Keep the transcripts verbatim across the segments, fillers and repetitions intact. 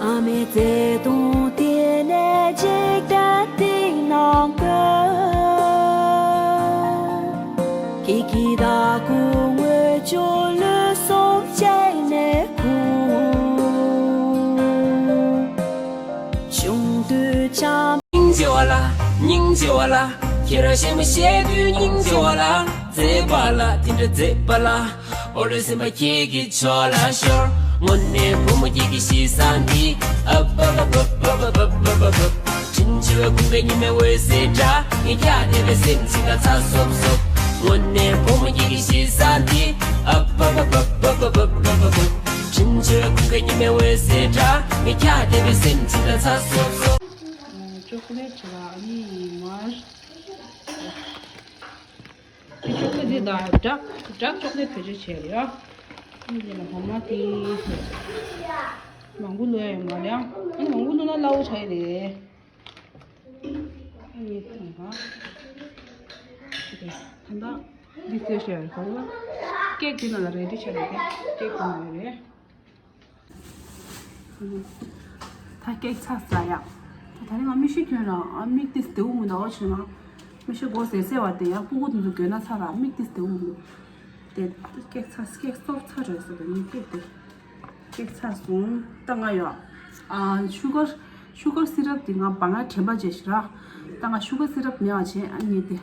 ཨ་མའི་བརྩེ་དུང་དེ་ལས་ཅིག་ད་ཐིག་ནང་གི་ཁྱེད་ཀྱི་ད་ཁུ་ངོས་ཅོ་ལུ་སོང་བྱས་ནས་ཁུ་ཆུང་དུས་ཆམ། སྙིང་རྗེ་བ་ལ་སྙིང་རྗེ་བ་ལ། ཁྱེད་རང་ཞེ་མ་ཞེ་དུས་སྙིང་རྗེ་བ་ལ། མཛེས་པ་ལ་དེ་འདྲ་མཛེས་པ་ལ། འོ་ལོ་སེམས་པ་ཁྱེད་ཀྱི་ཕྱོགས་ལ་ཤོར། དངོས་གནས་བུ་མོ་ཁྱེད་ཀྱི་གཤིས་བཟང་འདི། ཨབ་ཨབ་ཨབ། དྲིན་ཆེ་བའི་ཁུངས་པའི་ཉི་མའི་འོད་ཟེར་འདྲ། ངས་ཁྱེད་བལྟས་པའི་སེམས་ཅིག་ལ་ཚ་སོབ་སོབ། དངོས་གནས་བུ་མོ་ཁྱེད་ཀྱི་གཤིས་བཟང་འདི། ཨབ་ཨབ་ཨབ། དྲིན་ཆེ་བའི་ཁུངས་པའི་ཉི་མའི་འོད་ཟེར་འདྲ། ངས་ཁྱེད་བལྟས་པའི་སེམས་ཅིག་ལ་ཚ་སོབ་སོབ། ཅོ་ཀོ་ལེ་ཊི་ལ་ཨ་ནི་མར། དེ་ཅོག་ལེ་ཊི་དེ་དང་ཌར་ཀི་ཌར་ཀི་ཅོག་ལེ་ཊི་བེད་སྤྱོད་བྱས་རེད་ཨ། ཨ་ནི་དེ་ལ་འོ་མ་དེ་མང་པོ་བླུགས་ཡ་ཡོད་མ་རེད་ཨ། ཨ་ནི་མང་པོ་བླུགས་ན་སླ་བོ་ཆགས་ཡ་རེད། ཨ་ནི་ཐོང་ག་དེ་ད་ལྟ་འདི་བཟོས་བྱས་རེད་གོ་ལ། ཀེག་དེ་ནང་ལ་རེ་ཌི་ཆགས་རེད་དེ། ཀེག་དེ་ནང་ལ་རེད། ད་ཀེག་ཚར་ཚར་ཡ། ད་ད་རིང་ང་མིག་ཤེལ་གྱོན་ལ་ཨ་མིག་ཏིས་དེའུ་མི་འདུག་འོ་ཆེ་ན། མིག་ཤེལ་སྒོ་ཟེར་ཟེར་བ་དེ་ཡང་སྤུ་གུ་དེ་ཚོ་གྱོན་ན་ཚར་ལ་མིག་ཏིས་དེའུ་མི་འདུག་དེ་ཀེག་ཚར་ཀེག་སོབ་ཚར་རེད་ཟེར་བ་ནི་ཀེག་དེ། ཀེག་ཚར་སོང་ད་ང་ཡོད། ཨ་ཤུ་གར་ཤུ་གར་སི་རབ་དེ་ང་བ་ང་དྲན་པ་བརྗེད་ཤི་ར། ད་ང་ཤུ་གར་སི་རབ་མེད་པ་བྱས་ཨ་ནི་དེ།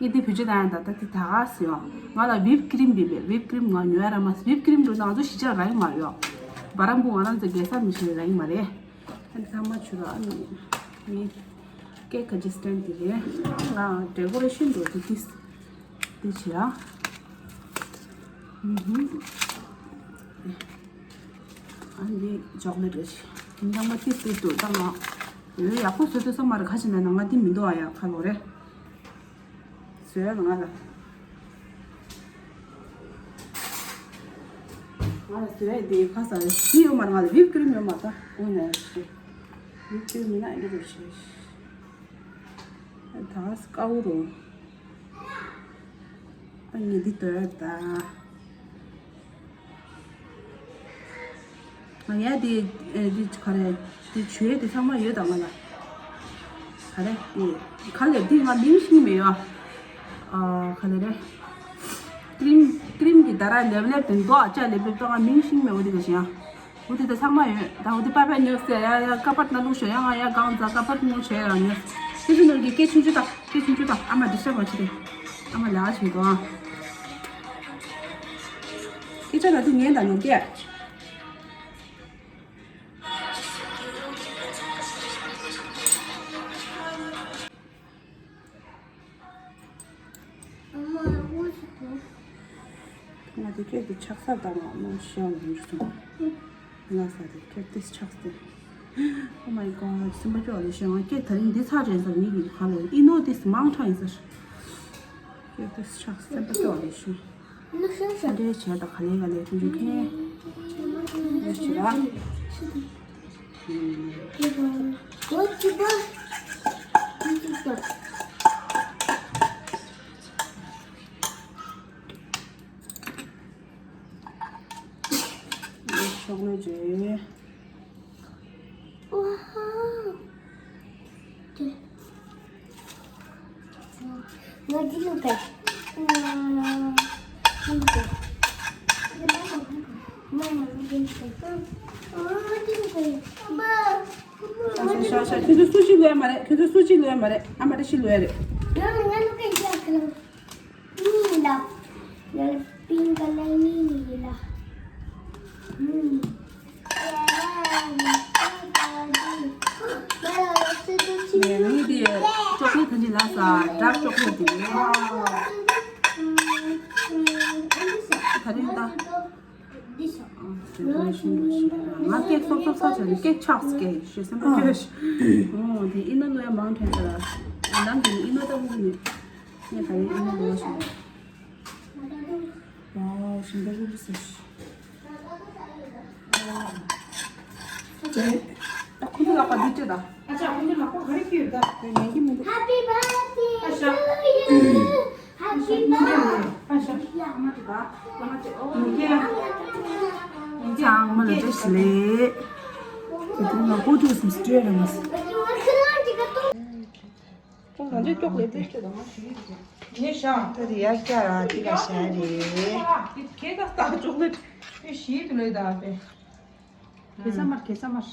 ངས་འདི་བེད་སྤྱོད་བཏང་ཡ་ད་ལྟ་འདི་ད་ག་ཟེར་བ། ང་ལ་ཝིབ་ཀི་རིམ་ཡོད་པས། ཝིབ་ཀི་རིམ་ང་ཉོ་ཡ་རག་མ་སོང་། ཝིབ་ཀི་རིམ་འགྲོ་ན་ང་ཚོ་གཞིས་ཆགས་རག་གི་མ་རེད་ཡོ། བ་རམ་པུ་ང་རང་ཚོ་རྒྱལ་ས་མི་ཤེས་རག་གི་མ་རེད། ཨ་ནི་ཚང་མ་ཆུ་ར་ཨ་ནི་ངའི་ཀེག་ག་ཅི་སི་ཊེན་ཌི་དེ་རེད། ང་ཌེ་ཀོ་རེ་ཤན་འགྲོ་དེ་ཏིས་དེ་བྱེད་ཨ། ཨ་ནི་ཅོག་ལེ་ཊི་རེད། དེ་འདྲ་མ་ཏིས་ཏིས་འདུག་ད་ང་འོ་ཡག་པོ་བཟོ་ཐུབ་ས་མ་རེད། ཁ་ཅིག་ན་ན་ང་འདི་མི་འདུག་ཨ་ཡ་ཁ་ལོ་རེད། བཟོས་ང་ལ། ང་ལ་བཟོས་དེ་ཁ་ས་རེད། འདི་ཡོད་མ་རེད། ང་ལ་ཝིབ་ཀི་རིམ་ཡོད་མ་རེད། ད་འོ་ན་ཡ་ཞེ། ཝིབ་ཀི་རིམ་མིན་ན་ཨེ་འགྲོ་ཞེ། ད་སྐའུ་རོ། ཨ་ནི་འདི་ལྟོས་ད། ང་ཡ་འདི་འདི་ག་རེ་འདི་བྱུས་འདི་ཚང་མ་ཡོད་ད་ང་ལ། ག་རེ་འདི་ག་ལེ་འདི་ང་མིང་ཤེས་མེད་ཡོ། ཨ་ག་ལེ་རེད། ཀི་རིམ་ཀི་རིམ་གྱི་ད་ར་ལེབ་ལེབ་དེ་མདོག་ཨ་ཅག་ལེབ་ལེབ་ད་ང་མིང་ཤེས་མེད་འོ་འདི་ག་ཞིང་ཡ། འོ་དེ་ད་ཚང་མ་ཡོད། ད་འོ་དེ་པ་པ་ཉོས་ཟེར་ཡ་ཡ་ཀ་པར་ན་ལུག་ཤོད་ཡ་ང་ཡ་གང་ཛ་ཀ་པར་ངོ་ཆེ་ཡ་ཉོས། ཁྱེད་ཚོ་ནོར་གྱི་སྐད་ཆུང་ཆུང་དང་སྐད་ཆུང་ཆུང་དང་ཨ་མ་འདི་ཤ་མ་ཆེ་དེ། ཨ་མ་ལ་ཆེ་དོ་ཨ། སྐད་ཆ་ལ་དུ་ངན་དང་ནོར་གྱི། ང་དེ་ཁྱེད་ཀྱི་ཆགས་ས་དང་ང་མ་ཤེས་ཡོང་འགྱུར་སོང་། ང་ས་དེ་ཁྱེད་དེ་ཆགས་ཏེ། Oh my god སེམས་པ་སྐྱོ་བ་ལས་ཤེས་ང་སྐད་ད་རིང་འདི་ཚར་རེད་ཟེར་མི་གི་ཧ་ལས་ཨི་ནོ་དེ་མང་དྲགས་ཡིན་ཟེར། སྐད་དེ་ཆགས་སེམས་པ་སྐྱོ་བ་ལས་ཤེས། འདྲེ་བྱས་ད་ག་ལེ་ག་ལེ་ཐུགས་རྗེ་ཆེ། འདྲེ་བྱས་ད། ཤོག་ངོས་བྱས། ཤ་ཤ་ཤ་ཤ། ཁྱོད་ཚོ་སུ་ཞིག་ལོས་མ་རེད། ཁྱོད་ཚོ་སུ་ཞིག་ལོས་མ་རེད། ཨ་མ་རེ་ཞིག་ལོས་རེད། Pink color ནི་ཡིན་ལ། ངས་འདི་ཅོག་ལེ་ཊི་ཐ་ཇི་ལ་ས་ཌར་ཅོག་ལེ་ཊི་འདི་ད་རིང་ད། ང་ཀེག་སོབ་སོབ་ས་ཆ་ནི་ཀེག་ཆགས་ཀེག་ཞེས་སེམས་པ་སྐྱོ་ཞིག་ཨོ་དེ་ཨི་ནོ་ལོ་ཡ་མང་དྲན་ས་ལ་ནང་གི་ཨི་ནོ་ལྟ་བུ་ནི་ངས་ད་རིང་ཨི་ནོ་ལོ་ཞིག་ཝའོ་ཞིམ་པོ་རུ་རུ་ཟེར། ད་ཁོ་ཚོ་ལག་པ་འདི་སྤྲད་ད། ཨ་ཅག་ཁོ་ཚོ་ལག་པ་ག་རེ་སྐྱེས་ཡོད་ད། དེ་ཉན་གྱི་མི་འདུག Happy birthday ཨ་ཅག to you. Happy birthday. ཨ་ཅག་ཨ་མ་ཅིག་ད། ཨ་མ་ཅིག་ཨོ་ཡ། ཚང་མ་ལ་བཀྲ་ཤིས་བདེ་ལེགས། ང་པོ་ཏུ་སུམ་སྟོད་ར་མ་སི། ཁོང་གང་ཅི་ཀྱོག་ལེ་པེ་ཤོད་དང་ཞུ་ཡིག་ཅེ། ངས་ཤང་། ད་དེ་ཡར་བཀྱག་ར་དེ་ག་ཤ་རེད། ཁྱེད་ད་ད་ཅོག་ལེ་ཏི་ཞིག་ཏུ་ལེ་ད་པེ། གེ་ས་མར་གེ་ས་མར།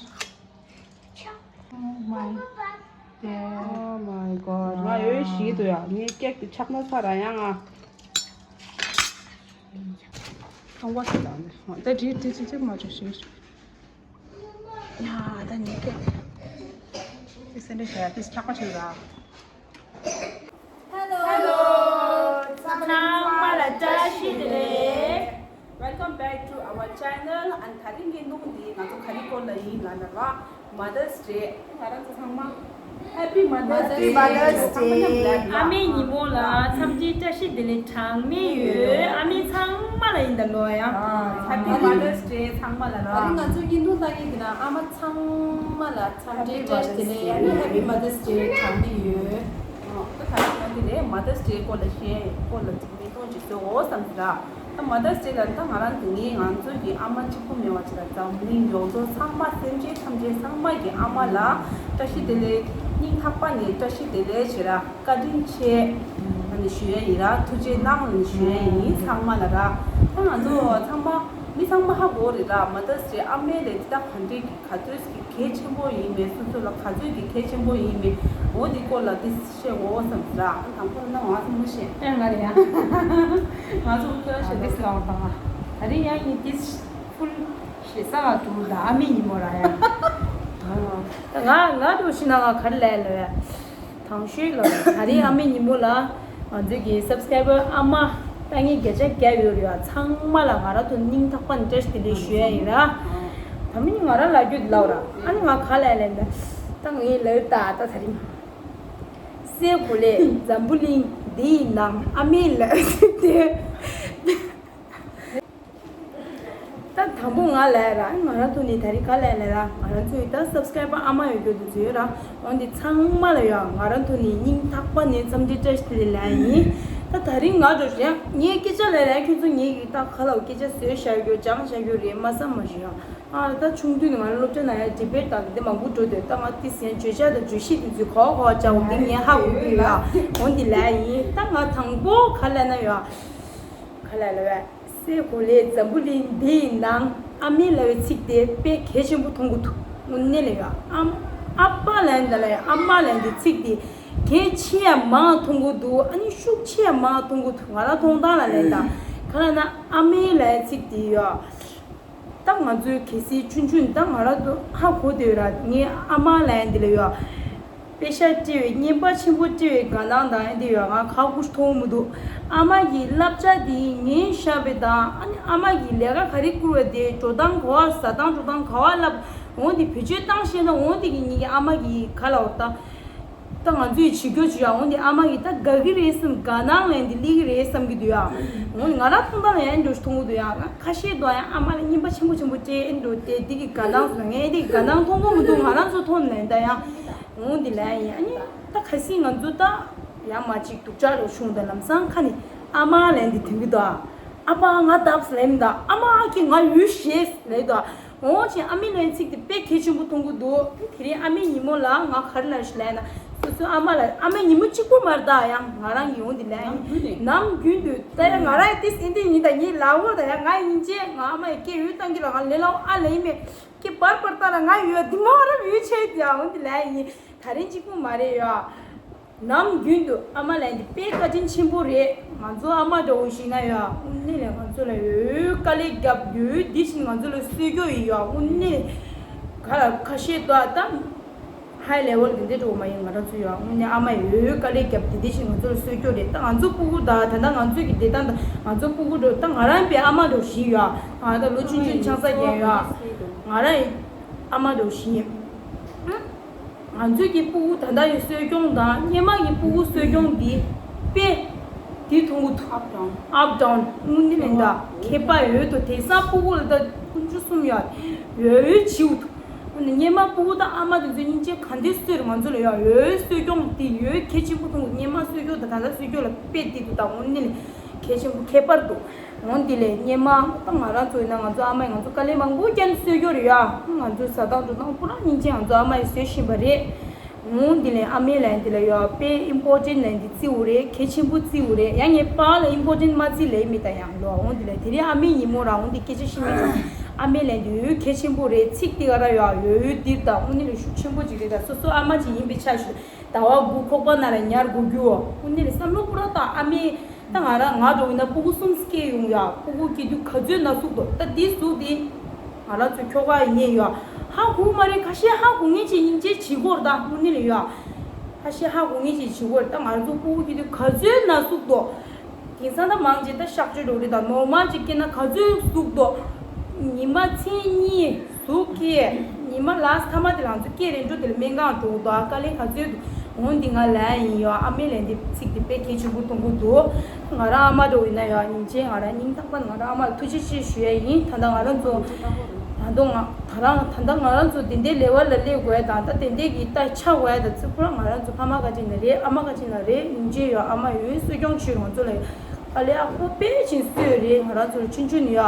Oh my god. Oh my god. ང་ཡོད་ཞིག་ཏུ་ཡ། ངས་ཀེག་དེ་ཆག་ན་ཚ་ར་ཡང་ང་། ཁང་བ་ཞིག་དང་ནི། ད་དྲི་དྲི་ཅི་ཅི་མ་ཅོ་ཞིག་ཡ་ད་ནི་ཀེག་དེ་སེ་འདྲ་ཞིག་ཡ་དེ་ཆག་པ་ཞིག་ར། Hello. Hello. ཚང་མ་ལ་བཀྲ་ཤིས་བདེ་ལེགས། Welcome back to our channel. ཨ་ནི་དེ་རིང་གི་ནུ་འདི་ང་ཚོ་ག་རེ་སྐོར་ལ་ཡིན་ལབ་ན་ར། Mother's Day. ང་རང་ཚོ་ཚང་མ་Happy Mother's Day. Happy Mother's Day. ཨ་མའི་ཉིན་མོ་ལ་འཚམས་འདྲིའི་བཀྲ་ཤིས་བདེ་ལེགས་གྲངས་མེད་ཡོད། ཨ་མའི་ཚང་མ་ལ་ཡིན་ད་ལོ་ཡ། Happy Mother's Day ཚང་མ་ལ་ར། ཨ་ནི་ང་ཚོ་ཉིན་ཐོ་ལྟ་ཡིན་ན་ཨ་མ་ཚང་མ་ལ་འཚམས་འདྲིའི་བཀྲ་ཤིས་བདེ་ལེགས། ཨ་ནི་Happy Mother's Day གྲངས་མེད་ཡོད། ད་ད་ལྟ་ང་འདི་ནས་Mother's Day སྐོར་ལ་བཤད་སྐོར་ལ་ཅིག་བརྙན་ཐུང་ཅིག་བཟོ་འོ་བསམ་ཟེར། ད་Mother's Day ལ་ད་ང་རང་དེ་ངས་ང་ཚོ་གི་ཨ་མ་གཅིག་པུ་མེད་པ་ཅིག་ལ་འཛམ་གླིང་ཡོངས་རྫོགས་ཚང་མ་སེམས་ཅན་ཐམས་ཅད་ཚང་མ་གི་ཨ་མ་ལ་བཀྲ་ཤིས་བདེ་ལེགས། སྙིང་ཐག་པ་ནས་བཀྲ་ཤིས་བདེ་ལེགས་ཞེས་ར་བཀའ་དྲིན་ཆེ་ཨ་ནི་ཞུ་ཡ་ཡིན་ར། ཐུགས་རྗེ་གནང་ཞུ་ཡ་ཡིན་ཚང་མ་ལ་ར། ད་ང་ཚོ་ཚང་མ་མི་ཚང་མ་ཧ་གོ་རེད་ར། Mother's Day ཨ་མའི་ལས་འདི་ད་ག་འདྲས་ཀྱི་ག་ཚོད་ཀྱི་གལ་ཆེན་པོ་ཡིན་མེད། སོ་སོ་ལ་ག་ཚོད་ཀྱི་གལ་ཆེན་པོ་ཡིན་མེད། འོ་འདི་སྐོར་ལ་འདི་བཤད་འོ་བསམ་ཟེར། ཨ་དང་པོ་ན་ང་ཚོ་མི་ཤེས། ཨེ་ང་རེད་ཡ། ང་ཚོ་ཁྱོད་ཤེས་འདི་ལ་དང་ང་ད་རིང་ཡང་ཡིན་འདི་ཕུལ་ཞེ་ས་ང་འདུག་ད་ཨ་མའི་ཉིན་མོ་ར་ཡ། ང་ང་འདུག་ཤི་ན་ང་ག་རེ་ལས་ལ་ཡ། དང་ཤོས་ལ་ད་རིང་ཨ་མའི་ཉིན་མོ་ལ། ང་ཚོའི་གི་སབ་སི་ཀ་རའི་བར་ཨ་མ་ལྟ་མཁན་བརྒྱ་ཆ་བརྒྱ་ཡོད་རེད་ཡ། ཚང་མ་ལ་ང་རང་ཚོ་སྙིང་ཐག་པ་ནས་བཀྲ་ཤིས་བདེ་ལེགས་ཞུ་ཡ་ཡིན་ར། ད་མི་ནི་ང་རང་ལབ་རྒྱུ་འདི་ལབ་ར། ཨ་ནི་ང་ག་ལ་ལབ་ན། ད་ངས་ལབ་ད་ད་ད་རིང་། སའི་གོ་ལའི་འཛམ་བུ་གླིང་འདིའི་ནང་ཨ་མའི་ལ་དེ། ད་དང་པོ་ང་ལབ་ར། ང་རང་ཐོག་ནས་ད་རིང་ག་ལབ་ལབ་ར། ང་རང་ཚོའི་ད་སབ་སི་ཀ་རའི་བར་ཨ་མ་ཡོད་རྒྱུ་དེ་ཚོ་ཡོད་ར། འོན་ཏེ་ཚང་མ་ལ་ཡ་ང་རང་ཐོག་ནས་སྙིང་ཐག་པ་ནས་འཚམས་འདྲི་བཀྲ་ཤིས་བདེ་ལེགས་ལབ་ཡིན། ད་ད་རིང་ང་འགྲོ་རེད། ངས་སྐད་ཆ་ལབ་ལབ་ཁྱོད་ཚོ་ངས་ཀྱི་ད་ག་ལ་སྐད་ཆ་བཟོས་བཞག་རྒྱུ་སྦྱངས་བཞག་རྒྱུ་རེད་མ་བསམ་མ་ཞུ་ཡ། ཨ་ད་ཆུང་དུས་ནས་ང་རང་སློབ་གྲྭ་ནང་ཡ་ཌི་བེཊ་དང་དེ་མང་པོ་འགྲོ་དུས་ད་ང་དེ་ཟེར་བརྗོད་བྱ་དང་བརྗོད་གཞི་དེ་ཚོ་ག་བ་ག་བ་བཅའ་འོང་དེ་ངས་ཧ་གོ་གི་ཡོད་ལ། འོན་ཏེ་ལབ་ཡིན། ད་ང་དང་པོ་ག་ལབ་ན་ཡ། ག་ལབ་ལབ་བས། སའི་གོ་ལའི་འཛམ་བུ་གླིང་འདིའི་ནང་ཨ་མའི་ལབ་པའི་ཚིག་དེ་དཔེ་གལ་ཆེན་པོ་མཐོང་གི་འདུག་དངོས་གནས་ལ་ཡ་ཨ་ཨ་ཕ་ལབ་ཡིན་ད་ལ་ཡ་ཨ་མ་ལབ་ཡིན་དེ་ཚིག་དེ་གལ་ཆེ་ཡ་མང་མཐོང་གི་འདུག་ཨ་ནི་ཤུགས་ཆེ་ཡ་མང་མཐོང་གི་འདུག་ང་རང་མཐོང་སྟངས་ལ་ལབ་ཡིན་ད། ག་ལབ་ན་ཨ་མའི་ལབ་ཡ་ཚིག་དེ་ཡ། ད་ང་ཚོའི་གལ་སྲིད་ཆུང་ཆུང་ད་ང་རང་ཚོ་ཧ་གོ་བསྡད་ཡོད་ར། ངའི་ཨ་མ་ལབ་ཡ་འདི་ལ་ཡ། དཔེ་ཤ་སྤྲད་པའི་རྔན་པ་ཆེན་པོ་སྤྲད་པའི་དགའ་སྣང་དང་ཨེ་འདི་ཡོད། ང་ཁག་པོ་ཞིག་མཐོང་མི་འདུག་ཨ་མ་གི་བསླབ་བྱ་དེ་ངས་བཞག་པའི་དང་ཨ་ནི་ཨ་མ་གི་ལས་ཀ་ག་རེ་བསྐུར་བ་དེ་འགྲོ་སྟངས་ག་བ་ཟ་སྟངས་འགྲོ་སྟངས་ག་བ་བསླབ། འོན་ཏེ་བེད་སྤྱོད་བཏང་ཤེས་ན་འོན་ཏེ་གི་ངེད་ཀྱི་ཨ་མ་གི་ག་ལ་འོ་ད། ད་ང་ཚོས་བྱེད་རྒྱུ་བྱེད་ཡ་འོན་ཏེ་ཨ་མ་གི་ད་དགའ་གི་རེད་བསམ་དགའ་སྣང་ལེན་དེ་སླེབས་གི་རེད་བསམ་གི་འདུག་ཡ། འོན་ང་རང་མཐོང་སྟངས་ལ་ཡང་འགྲོ་ཞིག་མཐོང་གི་འདུག་ཡ། ང་ཁ་ཤས་དང་ཡང་ཨ་མ་ལ་རྔན་པ་ཆེན་པོ་ཆེན་པོ་སྤྲད་ཨེ་འགྲོ་དེ་འདི་གི་དགའ་སྣང་སོང་ངས་འདི་གི་དགའ་སྣང་མཐོང་གི་མི་འདུག་ང་རང་ཚོ་མཐོང་ནས་ད་ཡང་། འོང་འདི་ལན་ཡིན། ཨ་ནི་ད་ཁ་སང་ང་ཚོ་ད་ཡང་མ་གཅིག་སྡུག་ཅག་རུ་བྱུང་། ད་ལམ་སང་ཁ་ནས་ཨ་མ་ལན་འདི་དེང་གི་ད། ཨ་ཕ་ང་བཏབ་ལན་ད། ཨ་མ་ཁྱེད་ང་ཡུལ་ཤེས་ལན་ད། འོང་ཅིག་ཨ་མའི་ལན་ཚིག་དེ་དཔེ་གལ་ཆེན་པོ་མཐོང་གི་འདུག་དེ་རིང་ཨ་མའི་ཉིན་མོ་ལ་ང་ག་རེ་ལབ་ཤི་ལན་ན། སོ་སོའི་ཨ་མ་ལ་ཨ་མའི་ཉིན་མོ་གཅིག་པོ་མར་ད་ཡང་ང་རང་གི་འོང་འདི་ལན་ཡིན། ནམ་རྒྱུན་དུ་ད་ཡང་ང་རང་ཡི་ཏི་སེ་འདི་ཡིན་ད་ངའི་ལ་འོ་ད་ཡང་ང་ཡིན་ཅེ་ང་ཨ་མ་ཡི་སྐད་ཡོད་བཏང་གི་ལ་ང་ལེ་ལ་འོ་ཨ་ལེ་ཡིན་མེད། ཀྱི་བར་བར་ལྟ་ལ་ང་ཡོད་འདི་མ་རབ་ཡོད་ཆེ་དེ་འོང་འདི་ལན་ཡིན། ད་རིང་གཅིག་པུ་མ་རེད་ཡ། ནམ་རྒྱུན་དུ་ཨ་མ་ལན་འདི་དཔེ་བཀའ་དྲིན་ཆེན་པོ་རེད། ང་ཚོ་ཨ་མ་འདྲ་བོ་ཞིག་ན་ཡ་དངོས་གནས་ལས་ང་ཚོ་ལ་ཡོད་དཀའ་ལས་རྒྱབ་ཡོད་འདི་བཞིན་ང་ཚོ་ལ་གསོས་སྐྱོ་ཡིན་ཡ། དངོས་གནས་ག་ལ་ཁ་ཤས་ཏོ་ཨ་ཏམ་ཧའི་ལེ་ཝལ་འདི་འདྲ་འགྲོ་མ་ཡིན། ང་རང་ཚོ་ཡ་དངོས་གནས་ཨ་མ་ཡོད་དཀའ་ལས་རྒྱབ་འདི་འདི་བཞིན་ང་ཚོ་ལ་གསོས་སྐྱོ་རེད། ད་ང་ཚོ་སྤུ་གུ་ད་ད་ལྟ་ང་ཚོ་གི་བདེ་ཐང་ད་ང་ཚོ་སྤུ་གུ་འགྲོ་ད་ང་རང་པའི་ཨ་མ་འགྲོ་ཞིག་ཡ། ང་ད་ལོ་ཆུང་ཆུང་ཆང་ས་རྒྱན་ཡ། ང་རང་ཨ་མ་འགྲོ་ཞིག་ཡིན། ང་ཚོའི་གི་སྤུ་གུ་ད་ལྟ་ཡི་གསོ་སྐྱོང་དང་སྔོན་མ་གི་སྤུ་གུ་གསོ་སྐྱོང་འདི་དཔེ་འདི་མཐོང་གི་འདུག་ཨབ་ཌའུན་ཨབ་ཌའུན་དངོས་གནས་ལན་ད་ཁྱད་པར་ཡོད་དོ། དེང་སང་སྤུ་གུ་ལ་ད་ཀུན་སྤྱོད་གསུམ་ཡོད་ཡོད་ཡོད་བྱིའུ་འདུག་སྔོན་མ་སྤུ་གུ་དང་ཨ་མ་དེ་ཚོ་སྙིང་རྗེ་ག་འདྲས་གསོས་རེད། ང་ཚོ་ལ་ཡོད་ཡོད་གསོ་སྐྱོང་འདི་ཡོད་གལ་ཆེན་པོ་མཐོང་གི་འདུག་སྔོན་མ་གསོ་སྐྱོང་དང་ད་ལྟ་གསོ་སྐྱོང་ལ་དཔེ་འདི་འདུག་ད་དངོས་གནས་ལན། གལ་ཆེན་པོ་ཁྱད་པར་འདུག་འོ་འདི་ལས་སྔོན་མ་ད་ང་རང་ཚོ་ཡིན་ན་ང་ཚོ་ཨ་མས་ང་ཚོ་དཀའ་ལས་མང་པོ་བསྐྱལ་ནས་གསོས་ཀྱི་ཡོད་རེད་ཡ། ང་ཚོ་ཟ་སྟངས་འགྲོ་སྟངས་པུ་ར་སྙིང་རྗེ་ང་ཚོ་ཨ་མས་བཟོས་བཞིན་པ་རེད། འོ་འདི་ལས་ཨ་མས་ལན་འདི་ལ་ཡ་དཔེ་important ལན་འདི་བརྩི་འུ་རེད། གལ་ཆེན་པོ་བརྩི་འུ་རེད་ཡ། ངས་པཱ་ལགས་important མ་བརྩི་ལེ་མི་ད་ཡང་ལོ། འོ་འདི་ལས་དེ་རིང་ཨ་མའི་ཉིན་མོ་ར། འོ་འདི་སྐད་ཆ་བཤད་མི་ད་ཨ་མས་ལན་འདི་ཡོད་གལ་ཆེན་པོ་རེད། ཚིག་འདི་ག་ར་ཡ་ཡོད་ཡོད་འདིར་ད་འོ་འདི་ལས་ཤུགས་ཆེན་པོ་ཅིག་རེད། ད་སོ་སོ་ཨ་མ་ཅིག་ཡིན་པའི་ཆ་ཞུ། ཟླ་བ་དགུ་ཁོག་པ་ནང་ལ་ཉར་དགོས་རྒྱུ། འོ་འདི་ལས་བསམ་བློ་པུ་ར་ད་ཨ་མས། ད་ང་རང་ང་འགྲོ་ཡིན་ན་སྤུ་གུ་གསུམ་སྐྱེས་ཡོང་ཡ། སྤུ་གུ་སྐྱེ་དུས་ག་ཚོད་ན་ཟུག་འདུག་ད་འདི་ཟུག་འདི་ང་རང་ཚོ་ཁྱོ་ག་ཡིན་ནས་ཡ། ཧ་གོ་མ་རེད། ཁ་ཤས་ཧ་གོ་ངེས་ཅིག་ཡིན་ཅེས་བྱེད་སྐོར་ད་དངོས་གནས་ལ་ཡ། ཁ་ཤས་ཧ་གོ་ངེས་ཅིག་བྱེད་སྐོར། ད་ང་རང་ཚོ་སྤུ་གུ་སྐྱེ་དུས་ག་ཚོད་ན་ཟུག་འདུག་དེང་སང་ད་མང་ཆེ་ད་གཤག་བཅོས་འགྲོ་རེད། ད་ནོར་མལ་ཅིག་སྐྱེས་ན་ག་ཚོད་ཟུག་འདུག་ཉི་མ་མཚན་གཉིས། ཟུག་སྐྱེས། ཉི་མ་ལ་ཐ་མ་དེ་ལང་ཚོ་སྐྱེས་རེ་འགྲོ་དེ་ལ་སྨན་ཁང་འགྲོ་དགོས་འདུག་ཨ་དཀའ་ལས་ག་ཚོད་འདུག་འོ་འདི་ང་ལན་ཡིན་ཡོད། ཨ་མའི་ལན་འདི་ཚིག་འདི་དཔེ་གལ་ཆེན་པོ་མཐོང་གི་འདུག་ང་རང་ཨ་མ་འདྲ་བོ་ཡིན་ན་ཡང་སྙིང་རྗེ། ང་རང་སྙིང་ཐག་པ་ནས་ང་རང་ཨ་མ་ལ་ཐུགས་རྗེ་ཆེ་ཞུ་ཡ་ཡིན། ད་ལྟ་ང་རང་ཚོ་ད་དུང་ང་ད་རང་ད་ལྟ་ང་རང་ཚོ་དེ་འདྲའི་ལེ་ཝལ་ལ་སླེབས་དགོས་ཡ་དང་ད་དེ་འདྲའི་གི་ད་ཆགས་དགོས་ཡ་དང་ཚིག་ཁོ་རང་ང་རང་ཚོ་ཕ་མ་ག་ཅིག་ན་རེད། ཨ་མ་ག་ཅིག་ན་རེད། སྙིང་རྗེ་ཡོད། ཨ་མ་ཡོད་གསོ་སྐྱོང་བྱེད་རོགས་ཚོ་ལ་ཨ་ལེ་ཨ་ཁོ་དཔེ་ཅིག་གསོས་རེད། ང་རང་ཚོ་ལ་ཆུང་ཆུང་ནས་ཡ།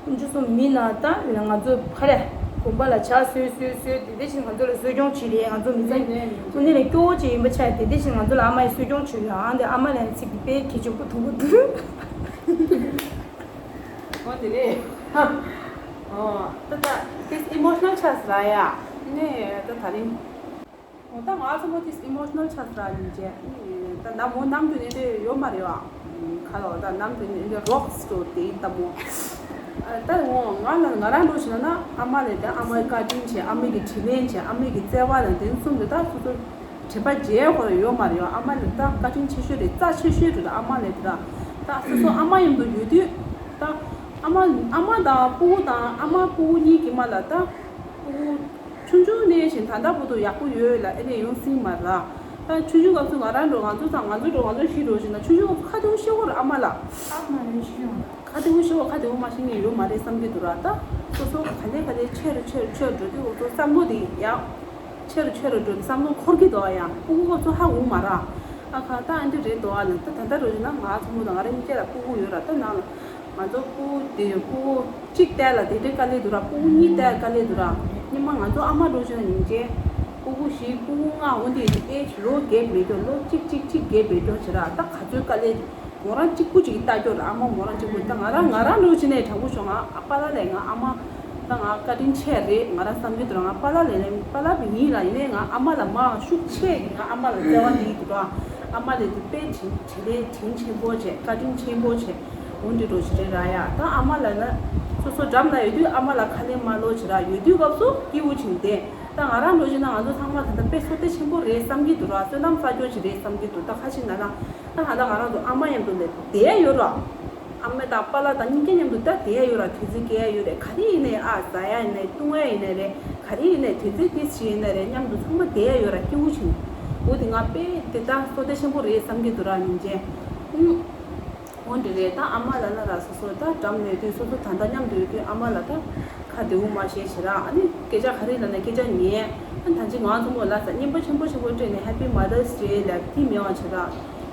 ཁོང་ཚོ་མི་ན་ད་ང་ཚོ་ཁ་རེ་དགོན་པ་ལ་ཇ་བཟོས་བཟོས་བཟོས་དེ་འདྲ་བཞིན་ང་ཚོ་ལ་གསོ་སྐྱོང་བྱེད་རེད། ང་ཚོ་མི་ཚང་དངོས་གནས་ལ་སྐྱོ་བོ་ཅིག་ཡིན་པ་ཆགས། དེ་འདྲ་བཞིན་ང་ཚོ་ལ་ཨ་མ་ཡིས་གསོ་སྐྱོང་བྱེད་རེད། ཨང་དེ་ཨ་མ་ལན་ཚིག་དེ་དཔེ་གལ་ཆེན་པོ་མཐོང་གི་འདུག་འོ་དེ་རེད། ཨོ་ད་ད་དེ་ཨི་མོ་ཤི་ནལ་ཆགས་ར་ཡ། ནས་ད་ད་རིང་ད་ང་ཚོ་མོ་དེ་ཨི་མོ་ཤི་ནལ་ཆགས་ར་ཡིན་ཅེ། ད་ནམ་མོ་ནམ་དུ་ནས་དེ་ཡོད་མ་རེད་བ། ཁ་ལོ་ད་ནམ་དུ་ནས་དེ་རོག་སི་ཏོར་དེ་ཡིན་ད་མོ། ད་ངོ་ང་ལ་ང་རང་འགྲོ་བྱས་ན་ཨ་མ་ལས་ད་ཨ་མའི་བཀའ་དྲིན་ཆེ། ཨ་མའི་གི་དྲིན་ལན་ཆེ། ཨ་མའི་གི་བརྩེ་བ་དང་དེ་གསུམ་དེ་ད་སོ་སོ་དྲན་པ་བརྗེད་དགོས་ཡོད་མ་རེད་བ། ཨ་མ་ལས་ད་བཀའ་དྲིན་ཆེ་ཤོས་རེད། རྩ་ཆེ་ཤོས་རེད། ཨ་མ་ལས་དེ་ད་ད་སོ་སོ་ཨ་མ་མཉམ་དུ་ཡོད་དུས་ད་ཨ་མ་ཨ་མ་དང་སྤུ་གུ་དང་ཨ་མ་སྤུ་གུ་གཉིས་ཀྱི་མ་ལ་ད་སྤུ་གུ། ཆུང་ཆུང་ནས་བཞིན་ད་ལྟ་བར་དུ་ཡག་པོ་ཡོད་ལ་ཨེ་ནས་ཡོང་སྲིད་མ་ར། ད་ཆུང་ཆུང་སྐབས་སུ་ང་རང་འགྲོ་ང་ཚོ་ཚང་ང་ཚོ་འགྲོ་ང་ཚོ་ཤི་འགྲོ་བཞིན་ན་ཆུང་ཆུང་སྐབས་སུ་ཁ་དེ་བོ་ཤི་བོ་ར་ཨ་མ་ལ། ཨ་མ་ལ་ཤི་ཡོང་། ཁ་དེ་བོ་ཤི་བོ་ཁ་དེ་བོ་མ་ཤི་ངེས་ཡོད་མ་རེད་བསམ་གྱི་འདུག་ར། ད་སོ་སོ་ག་ལེ་ག་ལེ་ཆེ་རུ་ཆེ་རུ་ཆེ་རུ་འགྲོ་དུས་འོ་ཚོ་བསམ་བློ་དེ་ཡང་ཆེ་རུ་ཆེ་རུ་འགྲོ་དུས་བསམ་བློ་འཁོར་གྱི་འདུག་ཨ། ཡང་སྤུ་གུ་སྐབས་སུ་ཧ་འོང་མ་ར། ཨ་ཁ་ད་ཨ་འདི་རེད་འདུག་ཨ་ལ། ད་ད་ལྟ་འགྲོ་བཞིན་ན་ང་ཚོ་མོ་དང་ང་རང་གཉིས་ཀ་ལ་སྤུ་གུ་ཡོད་ར། ད་ནང་ལ། ང་ཚོ་སྤུ་གུ་དེ་སྤུ་གུ་གཅིག་བལྟས་ལ་དེ་འདྲའི་དཀའ་ལས་འདུག་ར། སྤུ་གུ་གཉིས་བལྟས་དཀའ་ལས་འདུག་ར། སྔོན་མ་ང་ཚོ་ཨ་མ་འགྲོ་བཞིན་ན་སྙིང་རྗེ། སྤུ་གུ་བཞི་སྤུ་གུ་ལྔ་འོ་འདི་ཡི་ཨེ་ཇི་ལོ་བརྒྱད་མེད་ཀྱོ་ལོ་གཅིག་གཅིག་གཅིག་བརྒྱད་མེད་ཀྱོ་བྱེད་ར། ད་ག་ཚོད་དཀའ་ལས་མོ་རང་གཅིག་པུ་གཅིག་ལྟ་ཀྱོ་ར། ཨ་མ་མོ་རང་གཅིག་པུ། ད་ང་རང་ང་རང་འགྲོ་བཞིན་ནས་དྲང་པོ་ཤོད་ང་ཨ་པཱ་ལགས་ལས་ང་ཨ་མ་ད་ང་བཀའ་དྲིན་ཆེ་རེད་ང་རང་བསམ་གྱི་འདུག་ར། ང་པཱ་ལགས་ལས་ལས་པཱ་ལགས་བི་ཡིན་ར། ཡིན་ནའི་ང་ཨ་མ་ལ་མ་ཤུགས་ཆེ་གི་ང་ཨ་མ་ལ་བརྩེ་བ་འདི་ཡི་འདུག་ར། ཨ་མ་ལས་དེ་དཔེ་དྲིན་དྲིན་ལན་དྲིན་ཆེན་པོ་བྱས། བཀའ་དྲིན་ཆེན་པོ་བྱས། འོ་འདི་འགྲོ་ཞིག་རེད་ར་ཡ། ད་ཨ་མ་ལ་ན་སོ་སོ་འགྲམ་ལ་ཡོད་དུས་ཨ་མ་ལ་ཁ་ལེན་མ་ལོ་བྱེད་ར། ཡོད་དུས་སྐབས་སུ་སྐྱིད་པོ་བྱིན་ཏེ། ད་ང་རང་འགྲོ་བཞིན་ན་ང་ཚོ་ཚང་མ་ད་ལྟ་དཔེ་བསོད་བདེ་ཆེན་པོ་རེད་བསམ་གྱི་འདུག་ར། བསོད་ནམས་བསགས་རྒྱུ་ཞིག་རེད་བསམ་གྱི་འདུག་ད་ཁ་ཅིག་ན་ན་ད་ང་ད་ང་རང་ཚོ་ཨ་མ་མཉམ་དུ་ལས་བསྡད་ཡོད་ར། ཨ་མ་དང་པཱ་ལགས་དང་གཉིས་ཀ་མཉམ་དུ་ད་བསྡད་ཡོད་ར། དུས་ཚོད་སྐྱེལ་ཡ་ཡོད་རེད། ག་རེ་ཡིན་ནའི་ཨ་ཟ་ཡ་ཡིན་ནའི་བཏུང་ཡ་ཡིན་ནའི་རེད། ག་རེ་ཡིན་ནའི་དུས་ཚོད་ཏིས་ཞིག་ཡིན་ནའི་རེད། མཉམ་དུ་ཚང་མ་བསྡད་ཡ་ཡོད་ར། སྐྱིད་པོ་བྱུང་། འོ་དེ་ང་དཔེ་དེ་ད་བསོད་བདེ་ཆེན་པོ་རེད་བསམ་གྱི་འདུག་ར། སྙིང་རྗེ། ཨུམ། འོ་འདི་རེད། ད་ཨ་མ་ལ་ན་ར་སོ་སོ་ད་འགྲམ་ལ་ཡོད་དུས་སོ་སོ་ད་ལྟ་མཉམ་དུ་ཡོད་དུས་ཨ་མ་ལ་ད་ཁ་བདེ་བོ་མ་བཤད་བྱེད་ར། ཨ་ནི་སྐད་ཆ་ག་རེ་ལབ་ན་སྐད་ཆ་ཉན། ཨ་ནི་ད་ཅི་ང་ཚོ་མོ་ལ་ས་སྙིང་པོ་ཆེན་པོ་སྤྲད་ནས་Happy Mother's Day ལབ་དེ་མེད་པ་བྱེད་ར།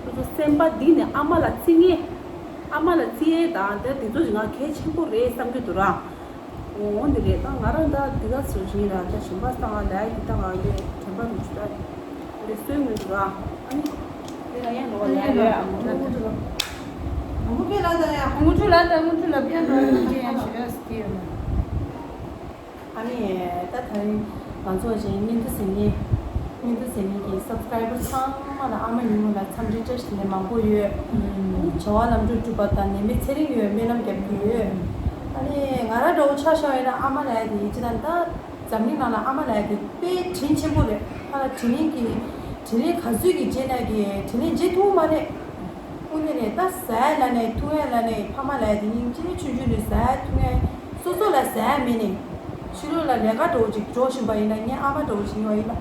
སོ་སོ་སེམས་པ་འདི་ནས་ཨ་མ་ལ་བརྩི་ངེས། ཨ་མ་ལ་བརྩི་ཡས་དང་ད་དེ་ཚོ་ཞིག་ང་གལ་ཆེན་པོ་རེད་བསམ་གྱི་འདུག་ར། འོ་འདི་རེད། ད་ང་རང་ད་འདི་ག་ཚོད་ཡིན་ར། ད་གཞན་པ་ས་ང་ལ་ཡ་གི་ད་ང་གི་དྲན་པ་རུ་ཞུ་ད་རེད་སོས་ངོས་འདུག་ར། ཨ་ནི་འདི་ལ་ཡང་འགྲོ་བ་ཡ་ཡོད་ཨ་མ་ལ་ད། ཨ་མ་ཕེ་ལ་ད་ཡ་ཨ་མ་ཕྲུ་ལ་ད་ཨ་མ་ཕྲུ་ལ་ཕེ་འགྲོ་ཡ་ཡ་ཞུ་ཡ་སི་ཏི་ཡོད་མ། ཨ་ནི་ད་ད་རིང་ང་ཚོ་ཅིག་སྙིང་རྗེ་ཟེར་མཁན་སྙིང་རྗེ་ཟེར་མཁན་གྱི་སབ་སི་ཀ་རའི་བར་ཚང་མ་ལ་ཨ་མ་ཉིན་མོ་ལ་འཚམས་འདྲི་བཀྲ་ཤིས་བདེ་ལེགས་མང་པོ་ཡོད། ཨ་ནི་བྱ་བ་ལམ་འགྲོ་སྒྲུབ་པ་དང་ནད་མེད་ཚེ་རིང་ཡོད་སྨོན་ལམ་རྒྱབ་ཀྱི་ཡོད། ཨ་ནི་ང་རང་འདྲ་བོ་ཆ་བཞག་ཡིན་ན་ཨ་མ་ལབ་ཡ་དེ་སྤྱིར་བཏང་ད་འཛམ་གླིང་ནང་ལ་ཨ་མ་ལབ་ཡ་དེ་དཔེ་དྲིན་ཆེན་པོ་རེད། ཨ་ལ་དྲིན་ལན་གྱི་དྲིན་ལན་ག་ཚོད་ཀྱི་རྗེས་ན་གི་དྲིན་ལན་འཇལ་ཐུབ་མ་རེད། དངོས་གནས་རེད། ད་ཟ་ཡ་ལ་ནས་འཐུང་ཡ་ལ་ནས་ཕ་མ་ལ་ཡ་དེ་སྙིང་རྗེ། ཆུང་ཆུང་ནས་ཟ་ཡ་འཐུང་ཡ་སོ་སོ་ལ་ཟ་ཡ་མེད་ནས་ཕྱི་ལོགས་ལ་ལས་ཀ་འགྲོ་ཅིག་འགྲོ་བཞིན་པ་ཡིན་ན་ངའི་ཨ་མ་འགྲོ་བཞིན་ཡོད་ཡིན་ལ།